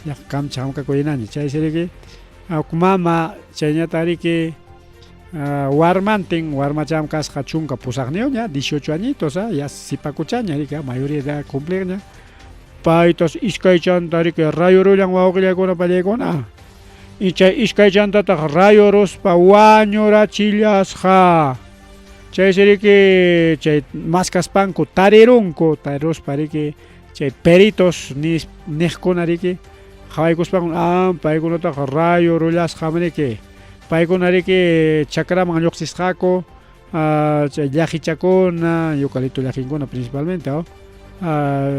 Yaqa kamcha hamkakuynaña. Chaysi riki huk mama chayñataq riki warmantin warmacham kasqa 18 ña 18 añitos ya sipakuchaña riki mayoría de edad cumpliqña paytas iskay chanta riki rayurullan wawqillaykuna pallaykuna y chay iskay chantataq rayuruspa wañurachillasqa chaysi riki chay maskaspanku tarirunku tariruspa riki chay peritos niqkuna riki qhawaykuspanku ah paykunataqa rayurullasqam riki paykuna riki chakraman lluqsisqaku chay llaqichakuna eucalipto llaqinkuna principalmente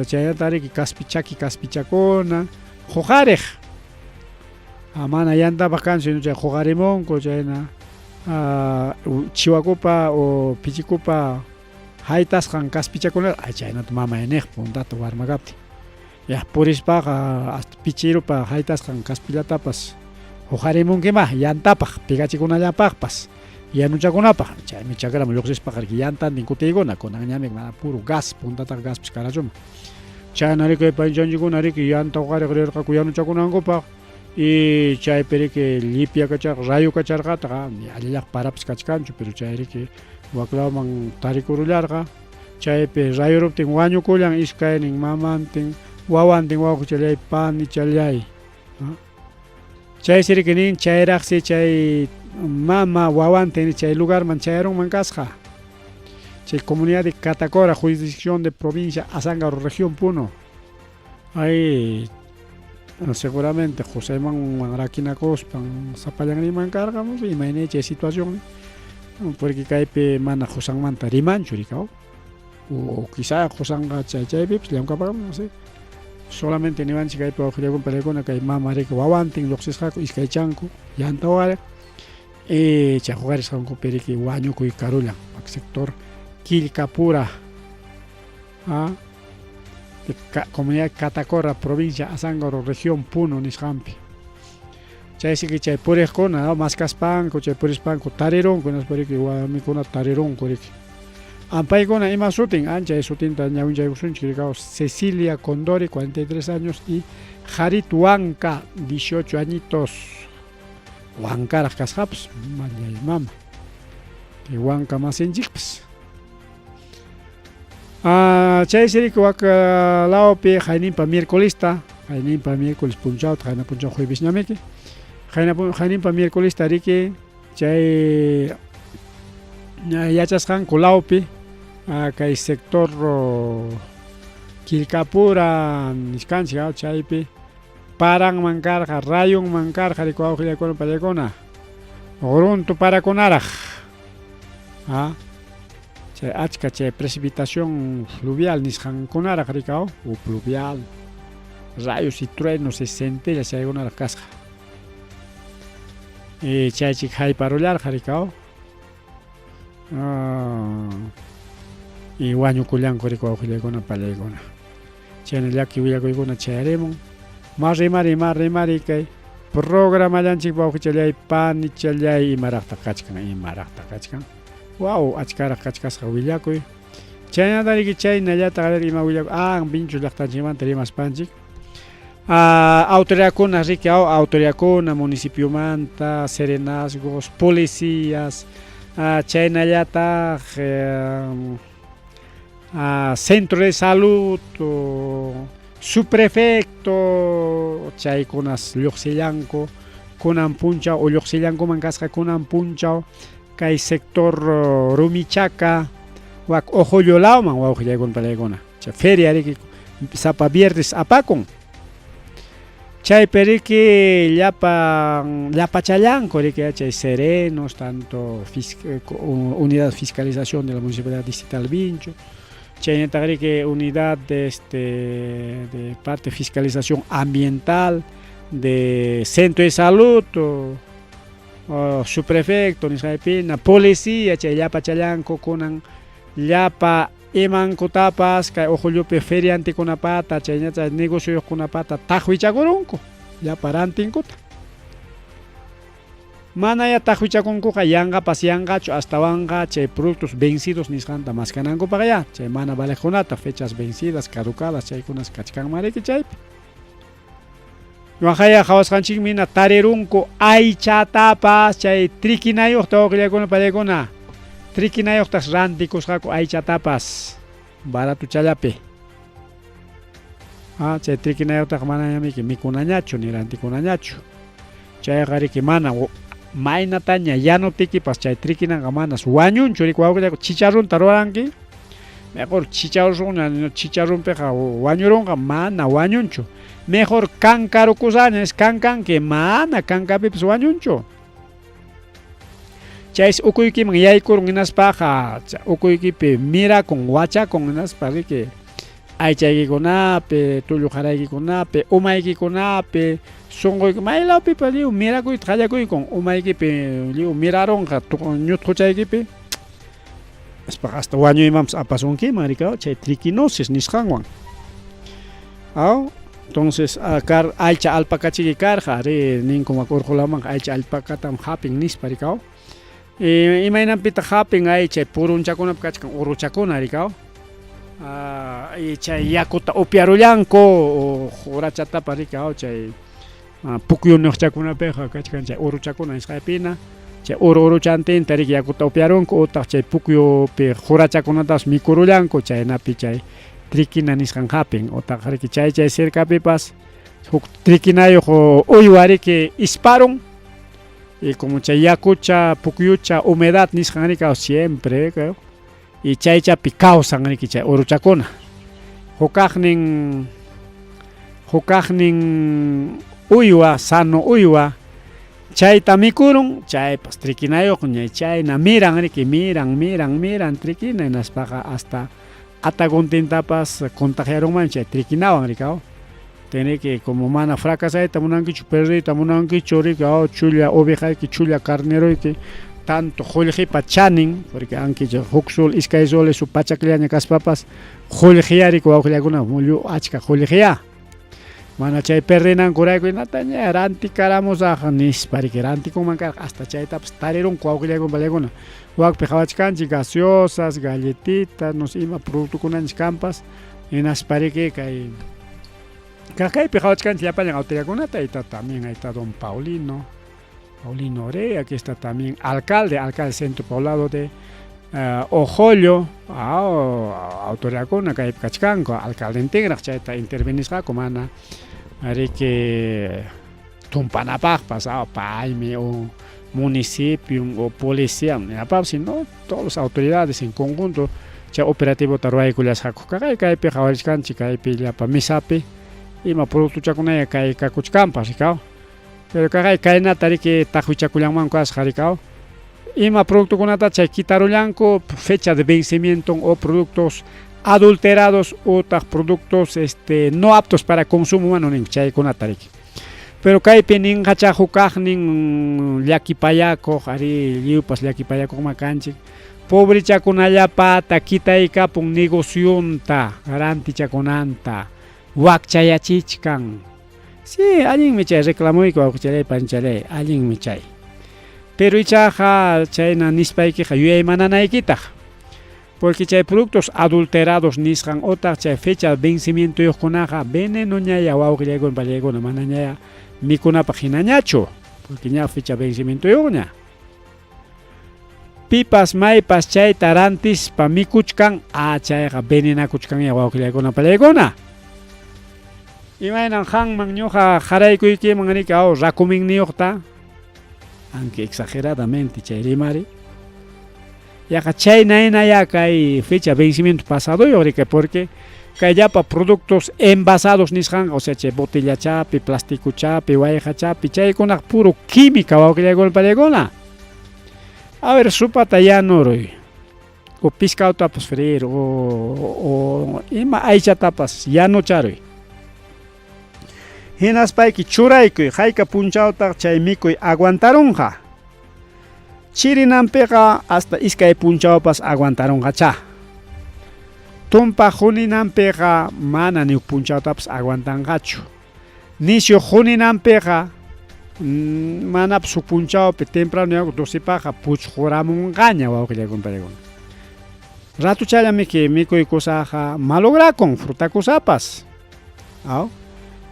chaynata riki kaspi chaki kaspichakuna huqariq mana yantapaq kanchu sino chay huqarimunku chayna chiwakupa o pichikupa haytasqan kaspichakunata ay chaynata mamay niq puntata warma kaptin ya purispaqa hasta pichirupa haytasqan kaspillatapas huqarimunkimá yantapaq pigachikunallapaqpas yanuchakunapaq chaymi chakraman lluqsispaqa riki yantantin kutiykuna kunanñami mana puro gas puntataqa gaspis karachuma chayna riki panchanchikkuna riki yanta huqariq rirqaku yanuchakunankupaq y chaypi riki llipyakacharqa rayukacharqataq allillaq parapas kachkanchu pero chay riki waklawman tarikurullarqa chaypi rayuruptin wañukullan iskaynin mamantin wawantin wawqichallay panichallay chaysi riki nin chayraqsi chay mama wawantin chay lugarman chayarunman kasqa chay comunidad de Catacora jurisdicción de provincia Azángaro región Puno. Ay, seguramente qusaymanwan rakinakuspan sapallan riman karqa, imayna chay situación, porque kaypi mana qusanmanta rimanchu rikaw. O quizá qusanqa chay chaypipas llamk'apamun, no sé. Solamente niwanchik kaypi wawqillakuna palaykuna kay mama riki wawantin lluqsisqaku iskaychanku llanta wariq y chay huqarisqankupi riki wañukuy karullan wak sector Quillcapura a comunidad Catacora provincia Azángaro región Puno nisqanpi. Chaysi chay puriqkuna maskaspanku chay purispanku tarirunku hinaspa riki warmikuna tarirunku riki. Ampaykuna ima sutin anchay sutinta ñawinchaykusunchik rikaw Cecilia Condori 43 años y Jarit Huanca 18 añitos. Huancaraq kasqapas mallay mama. Kay Huanca masinchikpas. Ah, chaysi riki wak lawpi hayninpa miércolesta, hayninpa miércoles punchawta, qayna punchaw juevesñamiki. Qayna hayninpa miércolesta riki chay yachasqanku lawpi kay sector Quilcapura nisqanchik chaypi paranman karqa, rayunman karqa riki wawqillakuna pallaykuna runtu parakunaraq. Chay achka chay precipitación fluvial nisqankunaraq rikaw o pluvial, rayos y truenos y centellas chaykunaraq kasqa. Y chaychik hayparullarqa rikaw. Y wañukullanku riki wawqillaykuna pallaykuna. Chayna llaki willakuykuna chayarimun. Ma rimari, ma rimari kay programallanchik wawqichallay, panichallay imaraqtaq kachkan, imaraqtaq kachkan. Waw, achkaraq kachkasqa willakuy. Chaynata riki chaynallataq a ver ima willakuy. Ah, Vinchos llaqtanchikmanta rimaspanchik. Ah, autoridadkuna riki autoridadkuna municipiomanta, serenazgos, policías, ah, chaynallataq centro de salud, subprefecto, chaykunas lluqsillanku kunan punchaw o lluqsillankuman kasqa kunan punchaw kay sector Rumichaca wak Ojollo lawman wawqillaykuna palaykuna. Chay feria riki sapa viernes apakun. Chaypi riki llapa llapachallanku riki chay serenos, tanto unidad de fiscalización de la Municipalidad Distrital Vincho, chaynataq riki unidad de este de parte fiscalización ambiental de centro de salud o subprefecto nisqaypina, policía chay llapachallanku kunan llapa imankutapas kay Ojollopi feriantekunapata chaynataq negocioyuqkunapata taqwichakurunku llapa rantinkuta. Manaya taqwichakunkuqa yanqapas yanqachu astawanqa chay productos vencidos nisqanta maskanankupaqya chay mana valeqkunata fechas vencidas, caducadas chaykunas kachkanman riki chaypi. Waqaya qhawasqanchikmi hina tarirunku aychatapas chay trikinayuqta wawqillaykuna pallaykuna. Trikinayuqtas rantikusqaku aychatapas baratuchallapi. Ah, chay trikinayuqtaqa manañamiki mikunañachu ni rantikunañachu. Chayqa riki mana maynataña yanuptikipas chay trikinanqa manas wañunchu riki wawqillaykuna chicharrunta ruranki. Mejor chicharrunña chicharrunpiqa wañurunqa mana wañunchu. Mejor kankarukusaña es kankanki mana kankapipas wañunchu. Chaysi ukuykiman yaykurun hinaspaqa ukuykipi mirakun wachakun hinaspa riki aychaykikunapi, tullu qaraykikunapi, umaykikunapi, sunquyki maylawpipas lliw mirakuyta qallakuykun umaykipi lliw mirarunqa ñutquchaykipi. Nispaqa hasta wañuymanpas apasunkiman rikaw chay triquinosis nisqanwan. Aw, entonces kar aycha alpakachiki karqa ri ninku wak urqulamanqa aycha alpakatam hapin nispa rikaw. Imaynanpitaq hapin ay chay purunchakunapi kachkan uruchakuna rikaw. Y chay yakuta upyarullanku qurachatapa rikaw chay pukyunuqchakunapiqa kachkan chay uruchakuna nisqaypina. Chay uru uruchantinta riki yakuta upyarunku utaq chay pukyupi qurachakunatapas mikurullanku chaynapi chay triquina nisqan hapin utaq riki chay chay cercapipas huk triquinayuq uywa riki isparun y como chay yakucha pukyucha humedad nisqan riki siempre y chaychapi kawsan riki chay uruchakuna. Hukaqnin Hukaqnin uywa, sano uywa, chayta mikurun, chaypas triquinayuqña, chayna miran riki, miran, miran, miran triquina, hinaspaqa hasta ataguntintapas contagiarunman chay triquinawan riki, aw. Tiene como mana fracasayta munankichu, perdiyta munankichu riki, aw, chulla ovejayki, chulla carneroyki, tanto qullqipa chanin, porque ankicha huk sol, iskay soles o pachakllaña kaspapas, qullqiya riki wawqillakuna, mullu achka qullqiya. Mana chay perdinankurayku hinataña rantikaramusaq nispa riki, rantikunman karqa, hasta chaytapas tarirunku wawqillakuna pallakuna. Wakpi qhawachkanchik gaseosas, galletitas, no sé ima productokunanchik kanpas, hinaspa riki kay kaypi qhawachkanchik llapallan autoridadkunata, ahí está también, ahí está don Paulino, Paulino Orea, aquí está también alcalde, alcalde centro poblado de Ojollo, autoridadkuna kaypi kachkanku, alcaldentinraq chayta intervenisqaku mana riki tumpanapaqpas, paymi o municipio o policía imapapas, sino todas las autoridades en conjunto chay operativota ruwaykullasqaku. Kaqay kaypi qhawarichkanchik, kaypi llapa mesapi ima productochakunaya kay kakuchkanpas rikaw. Pero kaqay kaynata riki taqwichakullanmanku kasqa rikaw. Ima productokunata chay kitarullanku fecha de vencimiento o productos adulterados utaq productos no aptos para consumo humano ninku chaykunata riki. Pero kaypi ninqacha hukaqnin llakipayakuq, ari lliwpas llakipayakuqma kanchik, pobrechakunallapata kitaykapun negocionta, rantichakunanta, wakchayachichkan. Sí, allinmi chay reclamuyku wawqichalay panichalay, allinmi chay. Pero ichaqa chayna nispaykiqa yuyaymananaykitaq. Porque chay productos adulterados nisqan otaq chay fecha vencimientoyuqkunaqa venenoñaya wawqillaykuna pallaykuna, manañaya mikunapaq hinañachu, porque ña fecha vencimientoyuqña. Pipas maypas chayta rantispa mikuchkan, chayqa venenakuchkanña wawqillaykuna pallaykuna. Imaynan qanman ñuqa qaraykuykiman riki, aw, rakuminniyuqta, aunque exageradamente chay rimari, yaqa chayna hinaya kay fecha vencimiento pasadoyuq riki, porque kay llapa productos envasados nisqanqa, o sea chay botellachapi, plasticochapi, wayqachapi, chaykunaqa puro química wawqillaykuna pallaykuna. A ver, sopata yanuruy, o pescadotapas freír, o ima aychatapas yanucharuy. Hinaspayki churaykuy, hayka punchawtaq chay mikuy aguantarunqa. Chirinanpiqa hasta iskay punchawpas aguantarunqacha. Tumpa huninanpiqa mana ni huk punchawtapas aguantanqachu. Nisyu huninanpiqa manapas huk punchawpi temprano yaku 12paqa puchquramunqaña wawqillaykuna pallaykuna. Ratuchalla miki mikuykusaqa malograkun frutakusapas. Aw.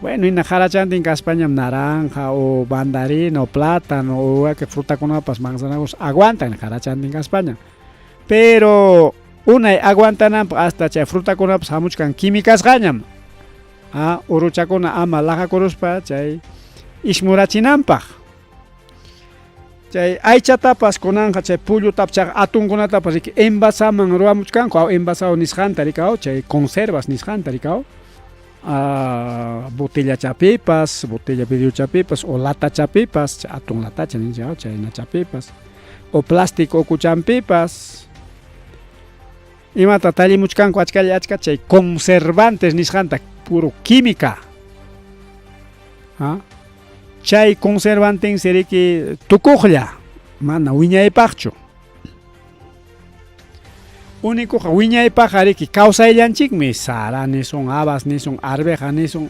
Bueno, hina qarachantin kaspañam naranja o mandarina o plátano o wakin frutakunapas manzanakus aguantan qarachantin kaspaña. Pero unay aguantananpaq hasta chay frutakunapas hamuchkan quimicasqañam. Uruchakuna ama laqakuruspa chay ismurachinanpaq. Chay aychatapas kunanqa chay pullutapas chay atunkunatapas riki envasaman ruwamuchkanku, aw envasado nisqanta rikaw, chay conservas nisqanta rikaw. Botellachapipas, botella vidriochapipas o latachapipas, atun latacha ninchik, chaynachapipas, o plástico ukuchampipas. Imata tallimuchkanku achkalla achka chay conservantes nisqanta, puro química. Chay conservantensi riki tukuqlla, mana wiñaypaqchu. Únicoqa wiñaypaqqa riki kawsayllanchikmi, sara nisun, habas nisun, arveja nisun,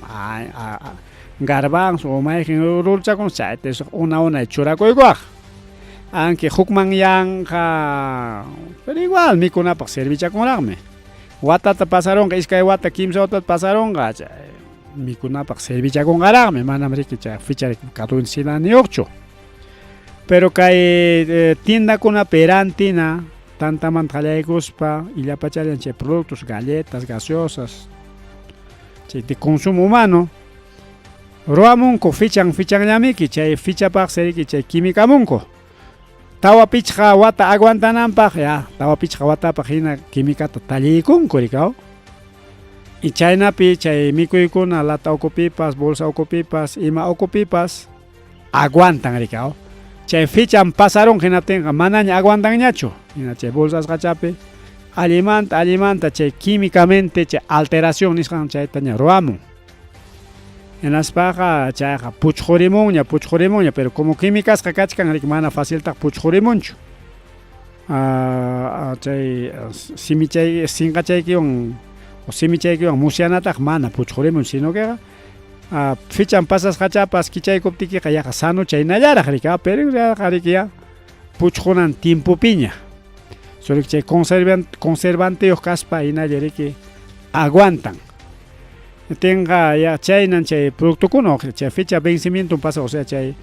garbanzo o mayqin rurchakun chayta una unay churakuykuwaq. Aunque hukmanyanqa, pero igual mikunapaq servichakunraqmi. Watata pasarunqa, iskay wata, kimsa watata pasarunqa, chay mikunapaq servichakunqaraqmi, manam riki chay fecha caducidadniyuqchu. Pero kay tiendakunapi rantina, tantamanta qallaykuspa illapachallan chay productos, galletas, gaseosas, chay de consumo humano, ruwamunku fichan fichanllamiki, chay fichapaqsi riki chay quimicamunku. Tawa pichqa wata aguantananpaq, ya, tawa pichqa watapaq hina quimicata talliykunku rikaw. Y chaynapi chay mikuykuna lata ukupipas, bolsa ukupipas, ima ukupipas aguantan riki aw. Chay fechan pasarun hinaptinqa manaña aguantanñachu. Hina chay bolsasqachapi allimanta allimanta chay químicamente chay alteración nisqan chaytaña ruwamun. Hinaspaqa chayqa puchqurimunña, puchqurimunña, pero como quimicasqa kachkan riki mana faciltaqa puchqurimunchu. Chay simichay sinqachaykiwan o simichaykiwan musyanataq mana puchqurimun, sino queqa fichan pasasqachapas kichaykuptikiqa yaqa sano chaynallaraq riki, pero yaqa riki ya puchqunan tiempopiña. Solo chay conservanteyuq kaspa hinalla riki aguantan. Tinqa ya chaynan chay productokuna chay fecha vencimiento pasa, o sea chay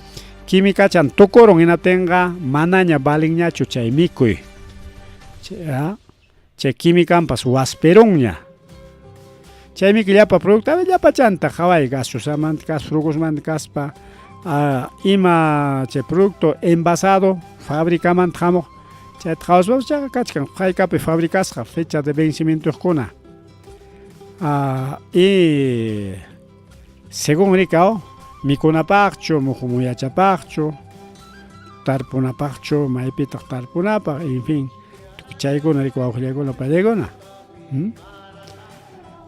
quimicachan tukurun hinaptinqa manaña valinñachu chay mikuy. Chay quimicanpas waspirunña. Chay mikuy llapa producto, llapachanta qhaway gaseosamanta kaspa, frugosmanta kaspa, ima chay producto envasado fabricamanta hamuq chayta qhawaspapas chayqa kachkan haykapi fabricasqa fecha de vencimientoqkuna. Y según rikaw mikunapaqchu, muhu muyachapaqchu, tarpunapaqchu, maypitaq tarpunapaq, en fin, tukuy chaykuna riki wawqillaykuna pallaykuna.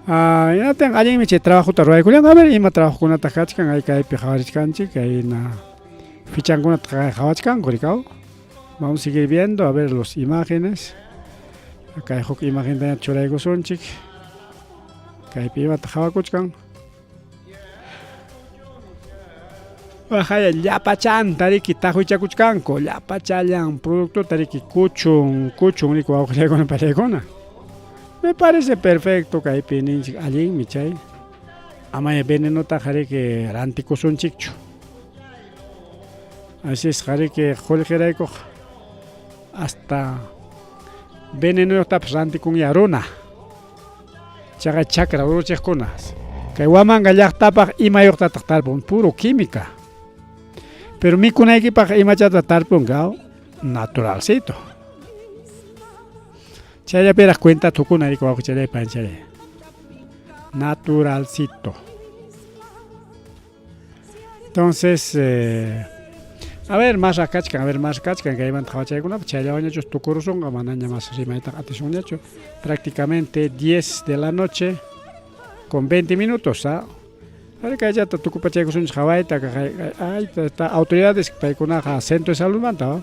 Hinaptinqa allinmi chay trabajota ruwaykullanku. A ver ima trabajokunataq kachkan ay kaypi qhawarichkanchik, kayna fichankunata qhawachkanku rikaw. Vamos a seguir viendo, a ver los imágenes. Kay huk imagen churaykusunchik. Kaypi imata qhawakuchkan. Waqaya llapachanta riki taqwichakuchkanku, llapachallan productota riki kuchun, kuchun riki wawqillaykuna pallaykuna. Me parece perfecto kaypi ninchik allinmi chay. Amaya venenotaqa riki rantikusunchikchu. Así es, riki qullqiraykuq hasta venenoyuqtapas rantikunya runa. Chaqa chakra ruruchiqkuna. Kay Huamanga llaqtapaq imayuqtataq tarpun, puro química. Pero mikunaykipaq imachata tarpunqa, naturalcito. Chayllapiraq cuenta tukuna riki wawqichalay panchalay. Naturalcito. Entonces, a ver, más kachkan, a ver, más kachkan, kaymanta qhawachaykunapas chayllawanñachus tukurusunqa, manaña más rimaytaqa atisunñachu. Prácticamente 10 de la noche con 20 minutos, ¿ah? A ver, kaychata tukupachaykusunchik qhawayta, ay, está, autoridades paykunaqa centro de salud manta, ¿no?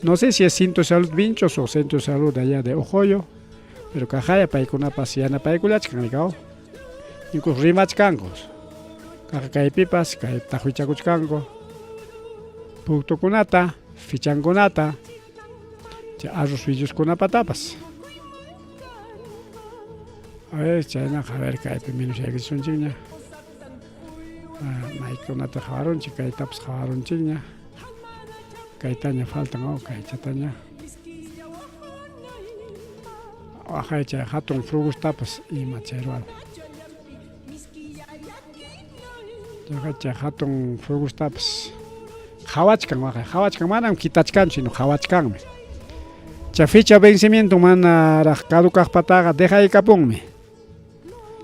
No sé si es centro de salud Vinchos o centro de salud allá de Ojoyo, pero kaqaya paykunapas yanapaykullachkan, rikaw. Incluso rimachkanku. Kaqa kaypipas, kay taqwichakuchkanku. Productokunata, fichankunata, chay arroz willuskunapatapas. A ver, chaynaqa, a ver, kaypi minusyaykisunchikña. Maykunata qhawarunchik, kaytapas qhawarunchikña. Kaytaña faltan, oh, kaychataña. Waqay chay hatun frugustapas ima chay ruwan. Waqay chay hatun frugustapas qhawachkan, waqay qhawachkan, manam kitachkanchu, sino qhawachkanmi. Chay fecha vencimiento manaraq caducaqpataqa dejaykapunmi.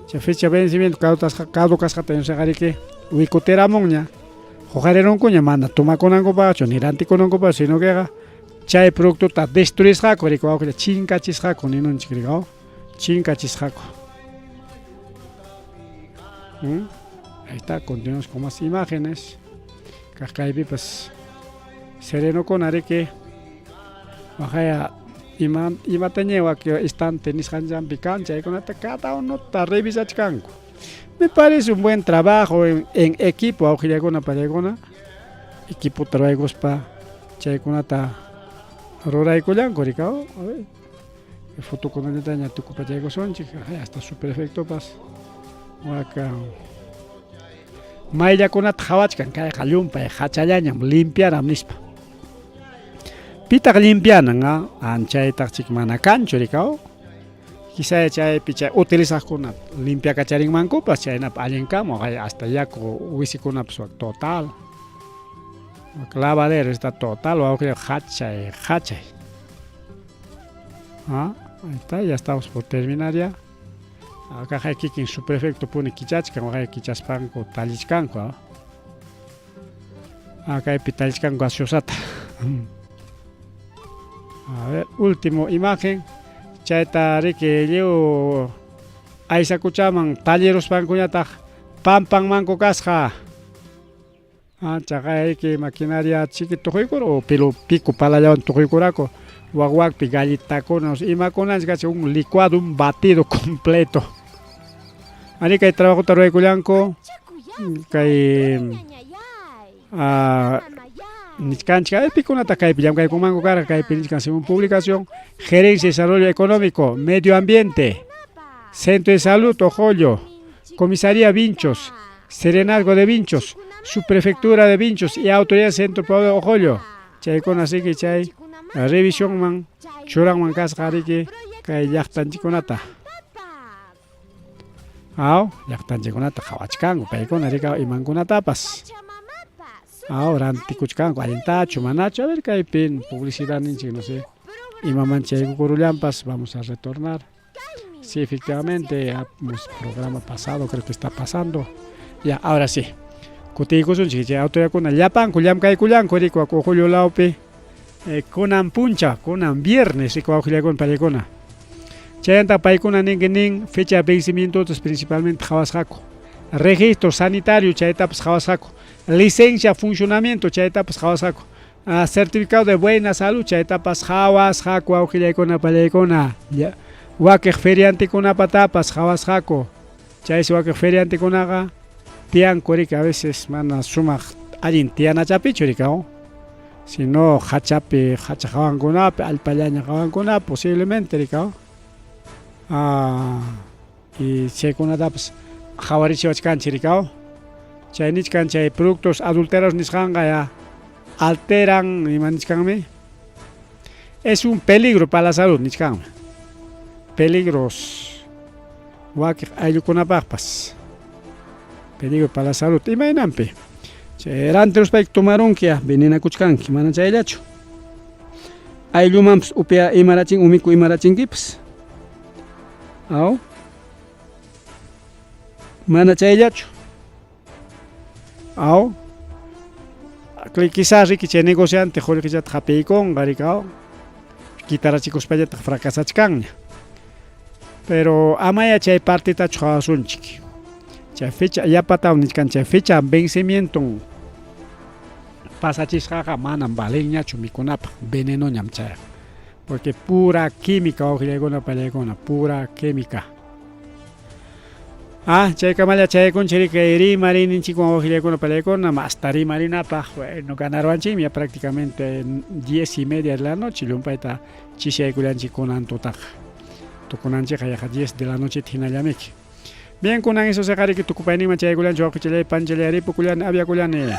Chay fecha vencimiento caducasqata yunsiqariki wikutiramunña. Huqarirunkuña mana tomakunankupaqchu ni rantikunankupaqchu, sino queqa chay productota destruisqaku riki wawqilla chinkachisqaku ninunchik riki, chinkachisqaku. Ahí está, continuamos con más imágenes. Kaq kaypipas serenokuna riki waqaya imataña waki estante nisqanchampi kan chaykunata cada unota revisachkanku. Me parece un buen trabajo en equipo, wawqillakuna pallaykuna, equipo traykuspa chaykunata ruraykullanku rikaw. A ver, fotokunallataña tukupachaykusunchik, hasta su prefectopas waka mayllakunata qhawachkan, kayqa llumpay hachallañam limpiaram nispa. Pitaq limpianan, anchaytaq chik mana kanchu rikaw. Quizá chaypi chay utilizaqkuna limpiakacharinmankupas chaynapi allin kamu, hasta yaku wisikunapas total. Lavadero está total, wawqilla hachay, hachay. Ahí está, ya estamos por terminar ya. Kaqay kikin subprefecto puni kichachkan, waqay kichaspanku tallichkanku. Kaypi tallichkanku gaseosata. A ver, último imagen. Chayta riki lliw aysakuchaman talliruspankuñataq pampanmanku kasqa. Chaqayki maquinaria chiki tuquykur o pilo pico palallawan tuquykuraku wak wakpi galletakuna imakunanchik kachkan un licuado un batido completo. Arí kay trabajota ruraykullanku kay nichkanchik pikunataq kaypi llamkaykunmanku karqa kaypi nichkan según publicación Gerencia de Desarrollo Económico, Medio Ambiente, Centro de Salud Ojollo, Comisaría Vinchos, Serenazgo de Vinchos, Subprefectura de Vinchos y Autoridad Centro Poblado de Ojollo. Chaykuna riki chay revisionman churanman kasqa riki kay llaqtanchikkunata. Aw, llaqtanchikkunata qhawachkanku paykuna riki imankunatapas. Aw, rantikuchkanku allintachu manachu, a ver kaypi publicidad ninchik no sé imaman chaykukurullanpas, vamos a retornar. Sí, efectivamente, programa pasado creo que está pasando. Ya, ahora sí. Kutiykusunchik chay autoridadkuna llapanku llamkaykullanku riki Ojollo lawpi kunan puncha, kunan viernes riki wawqillakuna paykuna. Chaymanta paykuna ninki nin fecha de vencimientos principalmente qhawasqaku. Registro sanitario chaytapas qhawasqaku. Licencia funcionamiento chaytapas qhawasqaku. Certificado de buena salud chaytapas qhawasqaku wawqillaykuna pallaykuna. Wakiq feriantekunapatapas qhawasqaku. Chaysi wakiq feriantekunaqa tiyanku riki a veces mana sumaq allin tiyanachapichu riki sino hachapi hacha hawankunapi allpallaña hawankunapi posiblemente riki y chaykunatapas qhawarichiwachkanchik riki chay nichkan chay productos adulterados nisqanqa ya alteran ima nichkanmi es un peligro para la salud nichkanmi peligros wakiq ayllukunapaqpas peligro para la salud imaynanpi chay rantiruspayki tomarunki ya venenakuchkanki mana chayllachu ayllumanpas upia imarachin umiku imarachinkipas aw mana chayllachu aw quizás riki chay negociante qullqichata hapiykunqa riki aw kitarachikuspallataq fracasachkanña pero amaya chay partitachu qhawasunchik chay fecha yapatawan nichkan chay fecha vencimiento pasachisqaqa manam valenñachu mikunapaq venenoñam chayqa porque pura química wawqillaykuna pallaykuna pura química. Chaykamalla chayaykunchik riki kay rimariyninchikwan wawqillaykuna pallaykuna masta rimarinapaq bueno ganarwanchikmi ya prácticamente 10:30 de la noche llumpayta chisiyaykullanchik kunan tutaqa tukunanchikqa yaqa 10 de la nocheta hinallamiki. Bien kunan eso seqa riki tukupayninman chayaykullanchik wawqichallay panchallay ripukullani aviakullani.